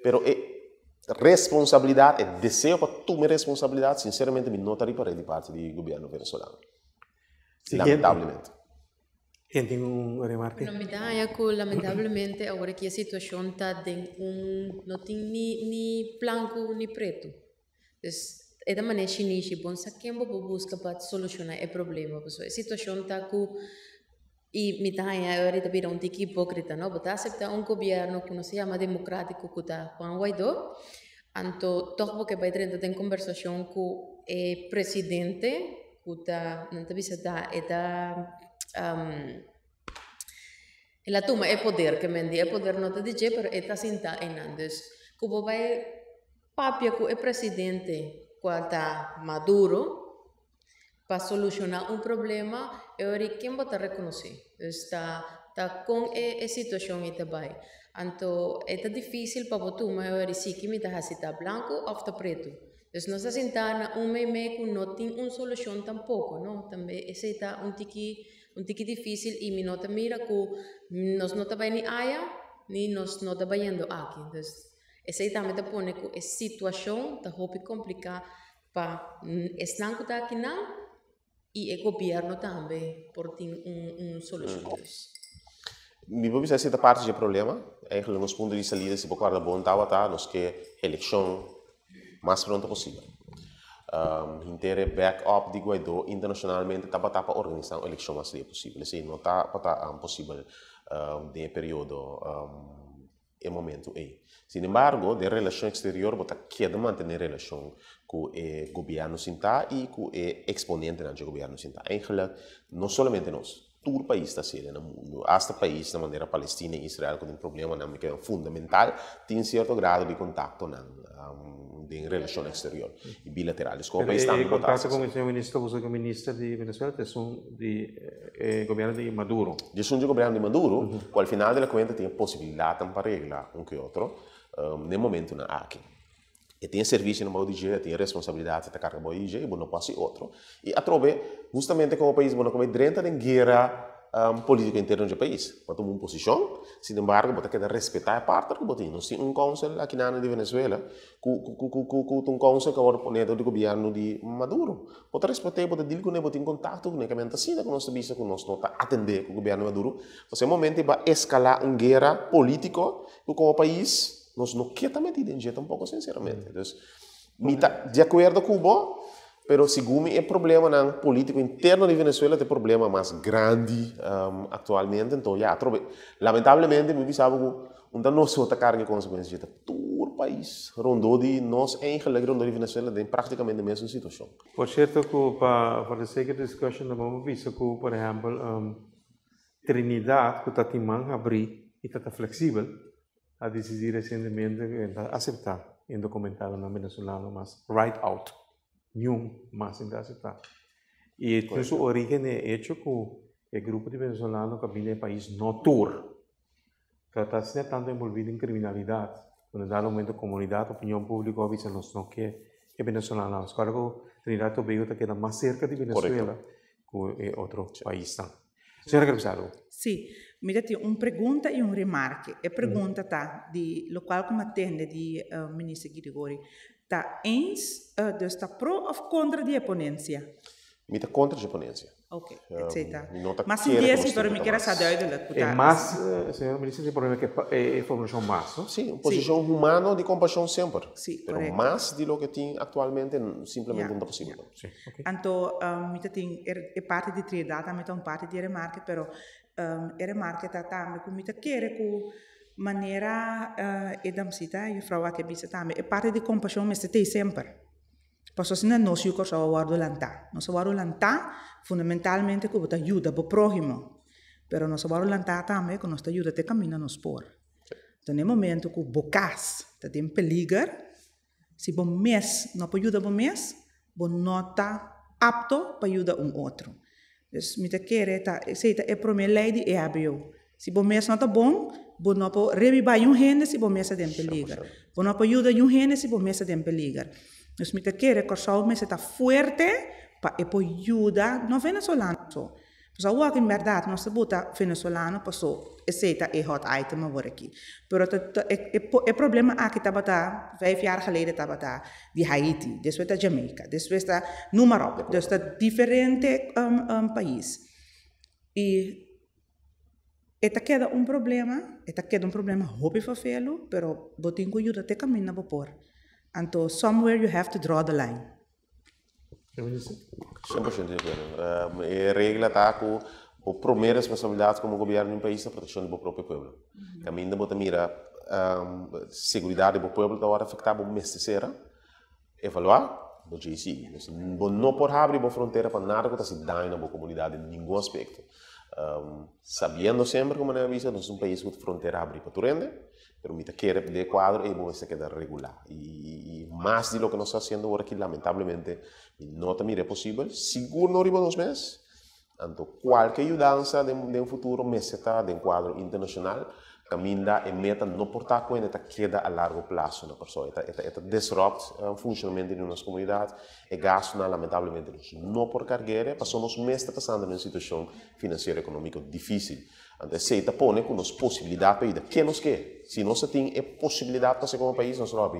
Pero e responsabilidat, e deseo pa tuma e responsabilidat, sinceramente mi no ta ripar'é di parti di gobierno venezolano. Lamentablemente. Ken tin un remarke? Bueno, mi ta haña ku lamentablemente awor aki e situashon ta den un, no tin ni ni blanku ni pretu. Dus e ta manera shinishi, bon sa ken bo por buska pa solushoná e problema. Pasobra e situashon ta ku i mi ta haña e ora ta bira un tiki hipókrita, no? Bo ta aseptá un gobièrnu ku nos ta yama demokrátiko ku ta Juan Guaidó, anto tòg bo ke bai drenta den kombersashon ku e presidente ku ta, nan ta bisa ta e ta el a tuma e poder, ke men di e poder no ta di dje pero e ta sintá einan. Dus ku bo bai Papia ku e presidente kual ta Maduro pa solushoná un problema e ora ei ken bo ta rekonosé? Dus ta ta kon e e situashon ei ta bai. Anto e ta difísil pa bo tuma e ora ei si ki mi ta hasi ta blanku òf ta pretu. Dus nos ta sintá na un meimei ku no tin un solushon tampoko no. Tambe esei ta un tiki un tiki difísil i mi no ta mira ku nos no ta bai ni aya ni nos no ta bayendo aki. Dus Esei tambe ta pone ku e situashon ta hopi kompliká. pa esnan ku ta akinan i e gobièrnu tambe por tin un solushon. Dus. Mi por bisa esei ta parti dje problema. Eigenlijk nos punto di salida si bo kòrda bon tabata nos ke elekshon mas pronto posibel. Henter e back up di Guaidó internashonalmente tabata pa organisá un elekshon mas lia posibel. Esei no tabata posibel den e periodo e momento ei. Sin embargo, den relashon eksterior bo ta keda mantené relashon ku e gobièrnu sintá i ku e eksponentenan dje gobièrnu sintá. Eigenlijk, no solamente nos, tur pais ta hasiel na mundu, asta paisnan manera Palestina i Israel ku tin problemanan fundamental, tin sierto grado di kontaktonan den relashon eksterior i bilateral. Dus komo pais tambe bo ta hasi E kontakto ku señor minister ta usa ku minister di Venezuela ta esun di e gobierno di Maduro. Di esun di gobierno di Maduro, ku al final de la kuenta tin e posibilidatnan pa regla un ke otro n'e momentunan aki. E tin e servisionan bou di dje, e tin e responsabilidat ta karga bou di dje i bo no por hasi otro. I atrobe, hustamente komo pais bo no por bai drenta den guera polítiko interno dje pais. Bo a tuma un posishon, sin embargo bo ta keda respetá e partner ku bo tin. Nos tin un kounsel akinan di Venezuela ku ku ta un kounsel ku a wòrdu pone dor di gobièrnu di Maduro. Bo ta respet'é, bo ta dil kuné, bo tin kontakto kuné. Kamente ta asina ku nos ta bisa ku nos no ta atendé ku gobièrnu di Maduro. Pasobra e momento ei bo a eskalá un guera polítiko ku komo pais nos no ke ta metí den dje tampoko sinseramente. Dus mi ta di akuerdo ku bo, pero segun mi e problemanan polítiko interno di Venezuela ta e problema mas grandi aktualmente. Anto ya atrobe lamentablemente mi bisa bo ku Un ta nos so ta carga e consecuencia dje, ta tur pais rondó di nos eigenlijk rondó di Venezuela den practicamente mesun situacion. Por cierto cu pa for the sake of discussion ta bon pa bisa cu por ehempel Trinidad cu ta tin man habri y ta ta flexibel a dicidi recientemente cu e ta acepta indocumentadonan venezolano mas right out niun mas e ta acepta y tin su origen den e hecho cu e grupo di venezolano cu a bini e pais no tur Ta ta asina tantu envolví den kriminalidat, ku na dado momento komunidat, opinion públiko a bisa nos no ke e venezolanonan. Nos ku Trinidad y Tobago ta keda mas serka di Venezuela ku e otro paisnan. Señora Crepizado. Sí, mi ta tin un pregunta i un remarke. E pregunta ta di lokual ku mi a tende di Minister Girigorie. Ta eens, dus ta pro òf kontra di e ponensia? Mi ta kontra dje ponensia. Ok, etcetera. Mas sin di esi, pero mi kier a sa duidelijk ku ta. E mas, señor minister, tin problema ku e formulashon mas, no? Sí, un posishon humano di kompashon semper. Sí, korekto. Pero mas di loke tin aktualmente simplemente no ta posibel. Sí, ok. Anto mi ta tin e parti di Trinidad tambe ta un parti di e remarke, pero e remarke ta tambe ku mi ta kere ku manera e damsita, juffrouw aki a bisa tambe, e parti di kompashon mester t'ei semper. Pasobra asina nos yu Kòrsou a wòrdu lantá. Nos a wòrdu lantá fundamentalmente ku bo ta yuda bo próhimo, pero nos a wòrdu lantá tambe ku nos ta yuda te kaminda nos por. Enton e momento ku bo kas ta den peliger, si bo mes no por yuda bo mes, bo no ta apto pa yuda un otro. Dus mi ta kere ta esei ta e promé lei di EHBO. Si bo mes no ta bon, bo no por rebibá yun hende si bo mes ta den peliger. Bo no por yuda yun hende si bo mes ta den peliger. Dus mi ta kere Kòrsou mester ta fuerte pa e por yuda no venezolano so. Pasobra awor en bèrdat nos ta buta venezolano paso esei ta e hot item awor aki. Pero ta ta e e problema aki tabata vijf jaar geleden tabata di Haiti, despues ta Jamaica, despues ta noem maar op. Dus ta diferente pais. I e ta keda un problema, e ta keda un problema hopi vervelu, pero bo tin ku yuda te kaminda bo por. Anto somewhere you have to draw the line. 100% di akuerdo. E regla ta ku bo promé responsabilidat komo gobièrnu di un pais ta protekshon di bo propio pueblo. Kaminda bo ta mira seguridat di bo pueblo ta wòrdu afektá, bo mester sera, evaluá, bo djei sigui. Bo no por habri bo frontera pa nada ku ta hasi daño na bo komunidat den ningun aspekto. Sabiendo semper ku manera bisa nos ta un pais ku frontera habri pa tur hende, Pero mi ta kere den e kuadro ei bo mester keda regulá. I mas di loke nos ta hasiendo ora aki lamentablemente mi no ta mira e posibel, sigur no riba nos mes. Anto kualke yudansa den futuro mester ta den kuadro internashonal kaminda e meta no por ta ku hende ta keda a largo plaso na Kòrsou. E ta e ta disrupt funshonamento di nos komunidat. E gastunan lamentablemente nos no por karg'e pasobra nos mes ta pasando den un situashon finansiero ekonómiko difísil. Anto esei ta pone ku nos posibilidat pa yuda ke nos ke. Si nos a tin e posibilidat pa hasi komo pais, nos lo a habi.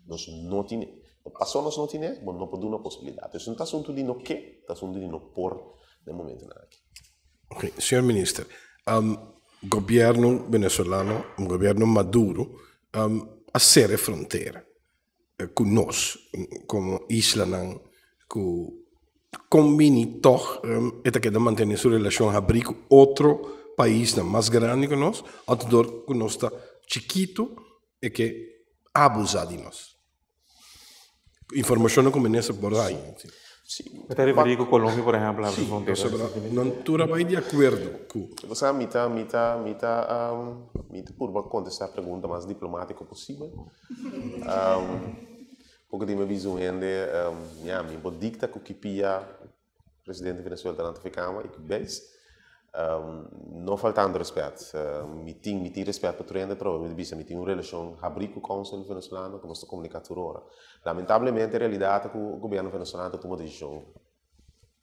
Nos no tin. Paso nos no tine, bo no por duna posibilidat. Dus no ta asuntu di no ke, ta asuntu di no por den momentunan aki. Ok, señor minister, gobierno venezolano, gobierno Maduro, a sera e frontera ku nos komo islanan ku kon bini tòg e ta keda mantene su relashon habrí ku otro paisnan mas grandi ku nos òf dor ku nos ta chikitu e ke abusá di nos. Informashonnan ku minister por haña. Si. Mi ta referí ku Colombia por ehèmpel abri frontera. Si, pasobra nan tur a bai di akuerdo ku. Bo sa mi ta mi ta mi ta mi ta purba kontestá pregunta mas diplomátiko posibel. Poko di mi a bisa un hende, ya mi bo dikta ku ki pia presidente di Venezuela ta nan ta fikama i ku beis. No faltando respet, mi tin mi tin respet pa tur hende pero mi ta bisa mi tin un relashon habrí ku kònsel venezolano ku nos ta komuniká tur ora. Lamentablemente e realidat ta ku gobièrnu venezolano ta tuma desishon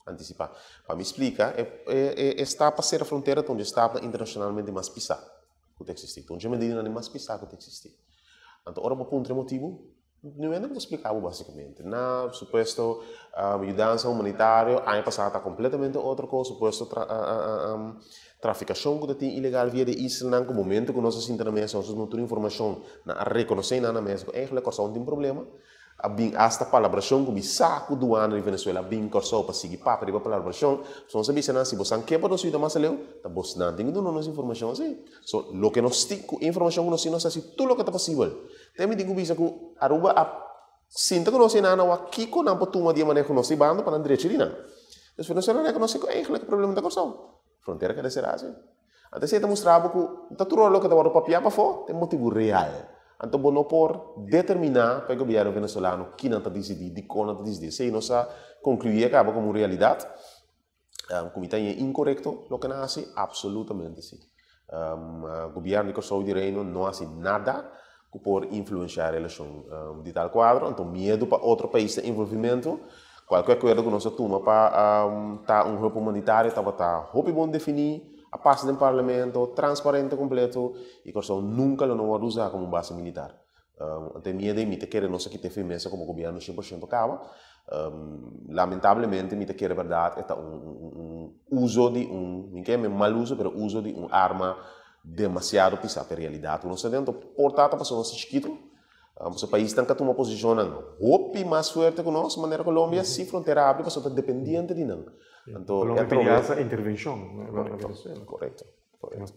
antisipá. Pa mi splika, e e stap pa sera frontera ta un di e stapnan internashonalmente mas pisá ku ta eksistí. Ta un di e medidanan di mas pisá ku ta eksistí. Anto ora bo puntra e motibu, Niun hende por splika bo basikamente. Na supuesto yudansa humanitario aña pasá ta kompletamente otro kos, supuesto trafikashon ku ta tin ilegal via di islanan ku momento ku nos a sinta na mesa nos a duna tur informashon nan a rekonosé nan na mesa ku eigentlik Kòrsou no tin problema. A bin asta palabrashon ku mi sa ku duana di Venezuela a bin Kòrsou pa sigui papia riba palabrashon. So nos a bisa nan si bosan ke pa nos yuda mas aleu ta bosnan tin ku duna nos informashon asi. So loke nos tin ku informashon ku nos tin nos a hasi tur loke ta posibel. Te mi tin ku bisa ku Aruba a sinta ku nos i nan a wak kiko nan por tuma di e manera ku nos ta bando pa nan drecha di nan. Dus Venezuela a rekonosé ku eigentlik e problema ta Kòrsou. Frontera keda será así. Anto esei ta mustra bo ku ta tur ora loke ta wòrdu papiá pafó ta e motibu real. Anto bo no por determiná pa e gobièrnu venezolano ki nan ta disidí, dikon nan ta disidí. Esei nos a konkluí a kaba komo un realidat. Ku mi ta haña inkorekto loke nan hasi? Apsolutamente si. Gobièrnu di Kòrsou i di Reino no hasi nada ku por influenshá e relashon di tal kuadro. Anto miedu pa otro pais ta envolvimentu. Kualke akuerdo ku nos a tuma pa ta un hulp humanitario tabata hopi bon definí, a pasa den parlamento, transparente kompleto i Kòrsou nunka lo no wòrdu usá komo un base militar. Anto e miedu ei mi ta kere nos a kita e firmesa komo gobièrnu 100% kaba. Lamentablemente mi ta kere bèrdat e ta un uso di un, mi ke mal uso, pero uso di un arma demasiado pisá pa e realidat ku nos ta den. Anto por ta ta pasobra nos ta chikitu, pasobra paisnan ka tuma posishonnan hopi mas fuerte ku nos, manera Colombia, si frontera abri pasobra ta dependiente di nan. Anto e Colombia pidi hasta intervenshon na Venezuela. Korekto, korekto.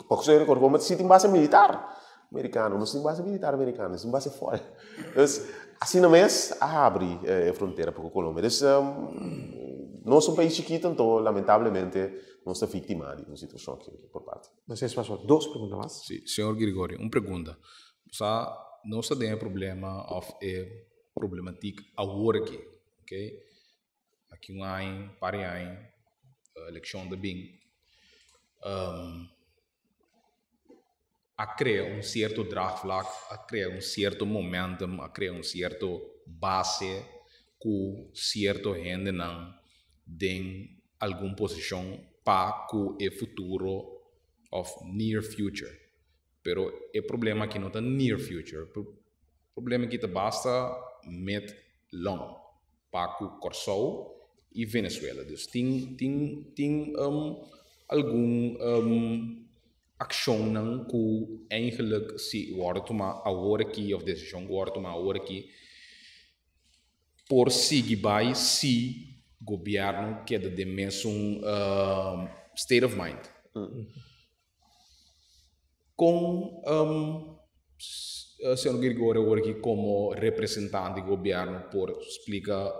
Pasobra Colombia si tin base militar merikano, nos tin base militar merikano, nos tin base fòl. Dus asina mes a habri e frontera pa ku Colombia. Dus nos ta un pais chikito anto lamentablemente nos ta víktima di un situashon aki por parti. Nos tin espacio pa dos pregunta mas. Si, señor Gregorio, un pregunta. Bo sa nos ta den e problema òf e problematik awor aki, okay? Aki un aña, par di aña, elekshon ta bin. A krea un sierto draagvlak, a krea un sierto momentum, a krea un sierto base ku sierto hendenan den algun posishon pa ku e futuro òf near future. Pero e problema aki no ta near future, problema aki ta basta mid long pa ku Kòrsou i Venezuela. Dus tin tin tin algun akshonnan ku eigenlik si wòrdu tuma awor aki òf desishon ku wòrdu tuma awor aki por sigui bai si gobièrnu keda den mesun state of mind. Kon señor Gregorio awor aki komo representante di gobièrnu por splika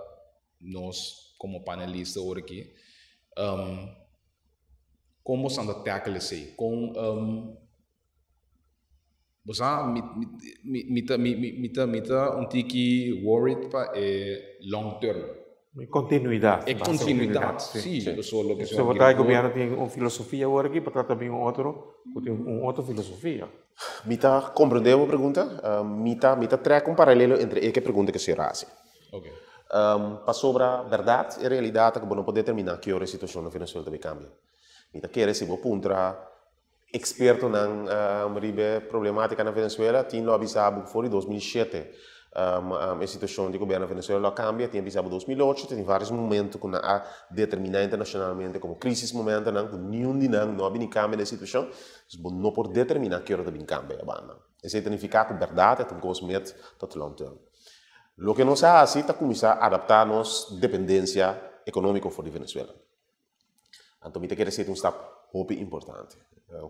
nos komo panelista awor aki kon boso ta tackle esei? Kon bo sa mi mi ta mi ta un tiki worried pa e long term. E continuidad. E continuidad, si. So por ta e gobierno tin un filosofia awor aki, por ta ta bin un otro cu tin un otro filosofia. Mi ta comprende bo pregunta. Mi ta mi ta trek un paralelo entre e ke pregunta ke señor a haci. Pasobra berdad e realidad ta cu bo no por determina ki ora e situacion na Venezuela ta bay cambia. Mi ta kere si bo puntra Expertonan riba e problematica na Venezuela tin lo a bisa bo cu for di 2007. E situashon di gobièrnu Venezuela lo a kambia, tin a bisa bo 2008, tin vários momento ku nan a determiná internashonalmente komo krisis momentonan ku niun di nan no a bini kambia den e situashon, dus bo no por determiná ki ora ta bin kambia e banda. Esei ta nifiká ku bèrdat e ta un kos met tot long term. Loke nos a hasi ta kuminsá adaptá nos dependensia ekonómiko for di Venezuela. Anto mi ta kere esei ta un stap hopi importante.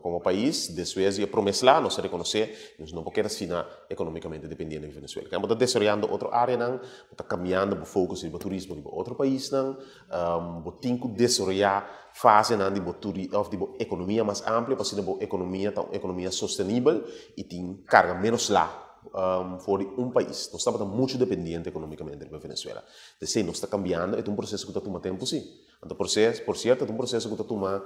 Komo pais, despues di e promé sla, nos a rekonosé nos no por keda asina ekonómikamente dependiente di Venezuela. Bo ta desaroyando otro áreanan, bo ta kambiando bo focus riba turismo riba otro paisnan, bo tin ku desaroyá fasenan di bo turi òf di bo ekonomia mas amplio pa asina bo ekonomia ta un ekonomia sostenibel i tin karga ménos sla for di un pais. Nos tabata muchu dependiente ekonómikamente riba Venezuela. P'esei nos ta kambiando, e ta un proseso ku ta tuma tempu si. Anto proces, por cierto, ta un proceso cu ta tuma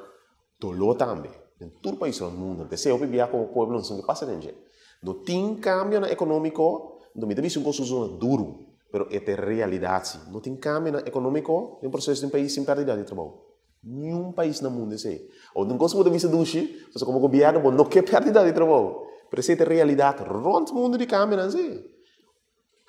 dolor tambe den tur pais rond mundo. P'esei hopi bia como pueblo nos tin ke pasa den dje. No tin cambionan economico, anto mi ta bisa un cos cu zona duro, pero e ta e realidad si. No tin cambionan economico den proceso di un pais sin perdida di trabou. Niun pais na mundo esei. Awor un cos cu bo ta bisa dushi, pasobra como gobierno bo no ke perdida di trabou, pero esei ta e realidad rond mundo di cambionan si.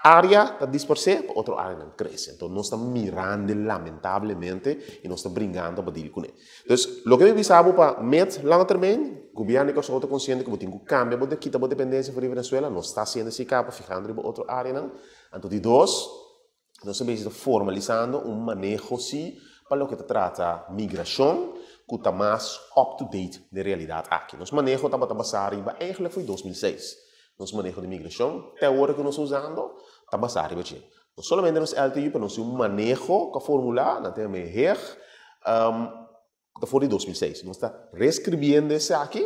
Área ta disparsé pa otro áreanan krese. Enton nos ta mirando lamentablemente i nos ta bringando pa deal kuné. Dus loke mi bisa bo pa met lange termijn, gobièrnu di Kòrsou ta konsiente ku bo tin ku kambia bo kita bo dependensia for di Venezuela. Nos ta hasiendo esei kaba fihando riba otro áreanan. Anto di dos, nos ta bezig ta formalisando un maneho si pa loke ta trata migrashon ku ta mas up to date den realidat aki. Nos maneho tabata basá riba eigenlijk for di 2006. Nos maneho di migrashon te awor ku nos ta usando ta basá riba dje. No solamente nos LTU pero nos tin un maneho ku a formulá, nan ta yama e heg, ku ta for di 2006. Nos ta reskribiendo esaki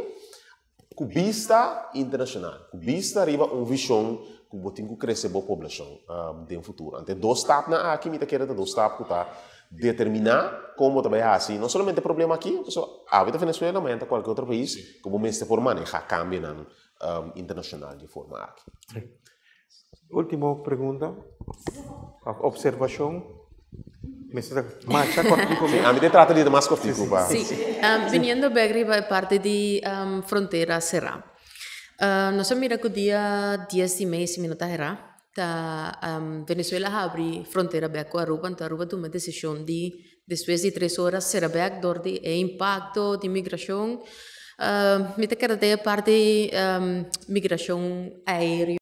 ku bista internashonal, ku bista riba un vishon ku bo tin ku krese bo poblashon den futuro. Anto e dos stapnan aki mi ta kere ta dos stap ku ta determiná kon bo ta bai hasi no solamente e problema aki, pasobra awe ta Venezuela, mañana ta kualke otro pais ku bo mester por manehá kambionan internacional di forma aki. Ultimo pregunta of observacion. Mester ta masha cortico. Sí, ami te trata di ta mas cortico pa. Sí, viniendo bek riba e parti di frontera será. Nos a mira cu dia 10 di mei, si mi no ta herá, ta Venezuela a habri frontera bek cu Aruba, anto Aruba tuma e decision di Despues di tres ora sera bek dor di e impacto di migracion. Mi ta keda den e parti migracion aereo.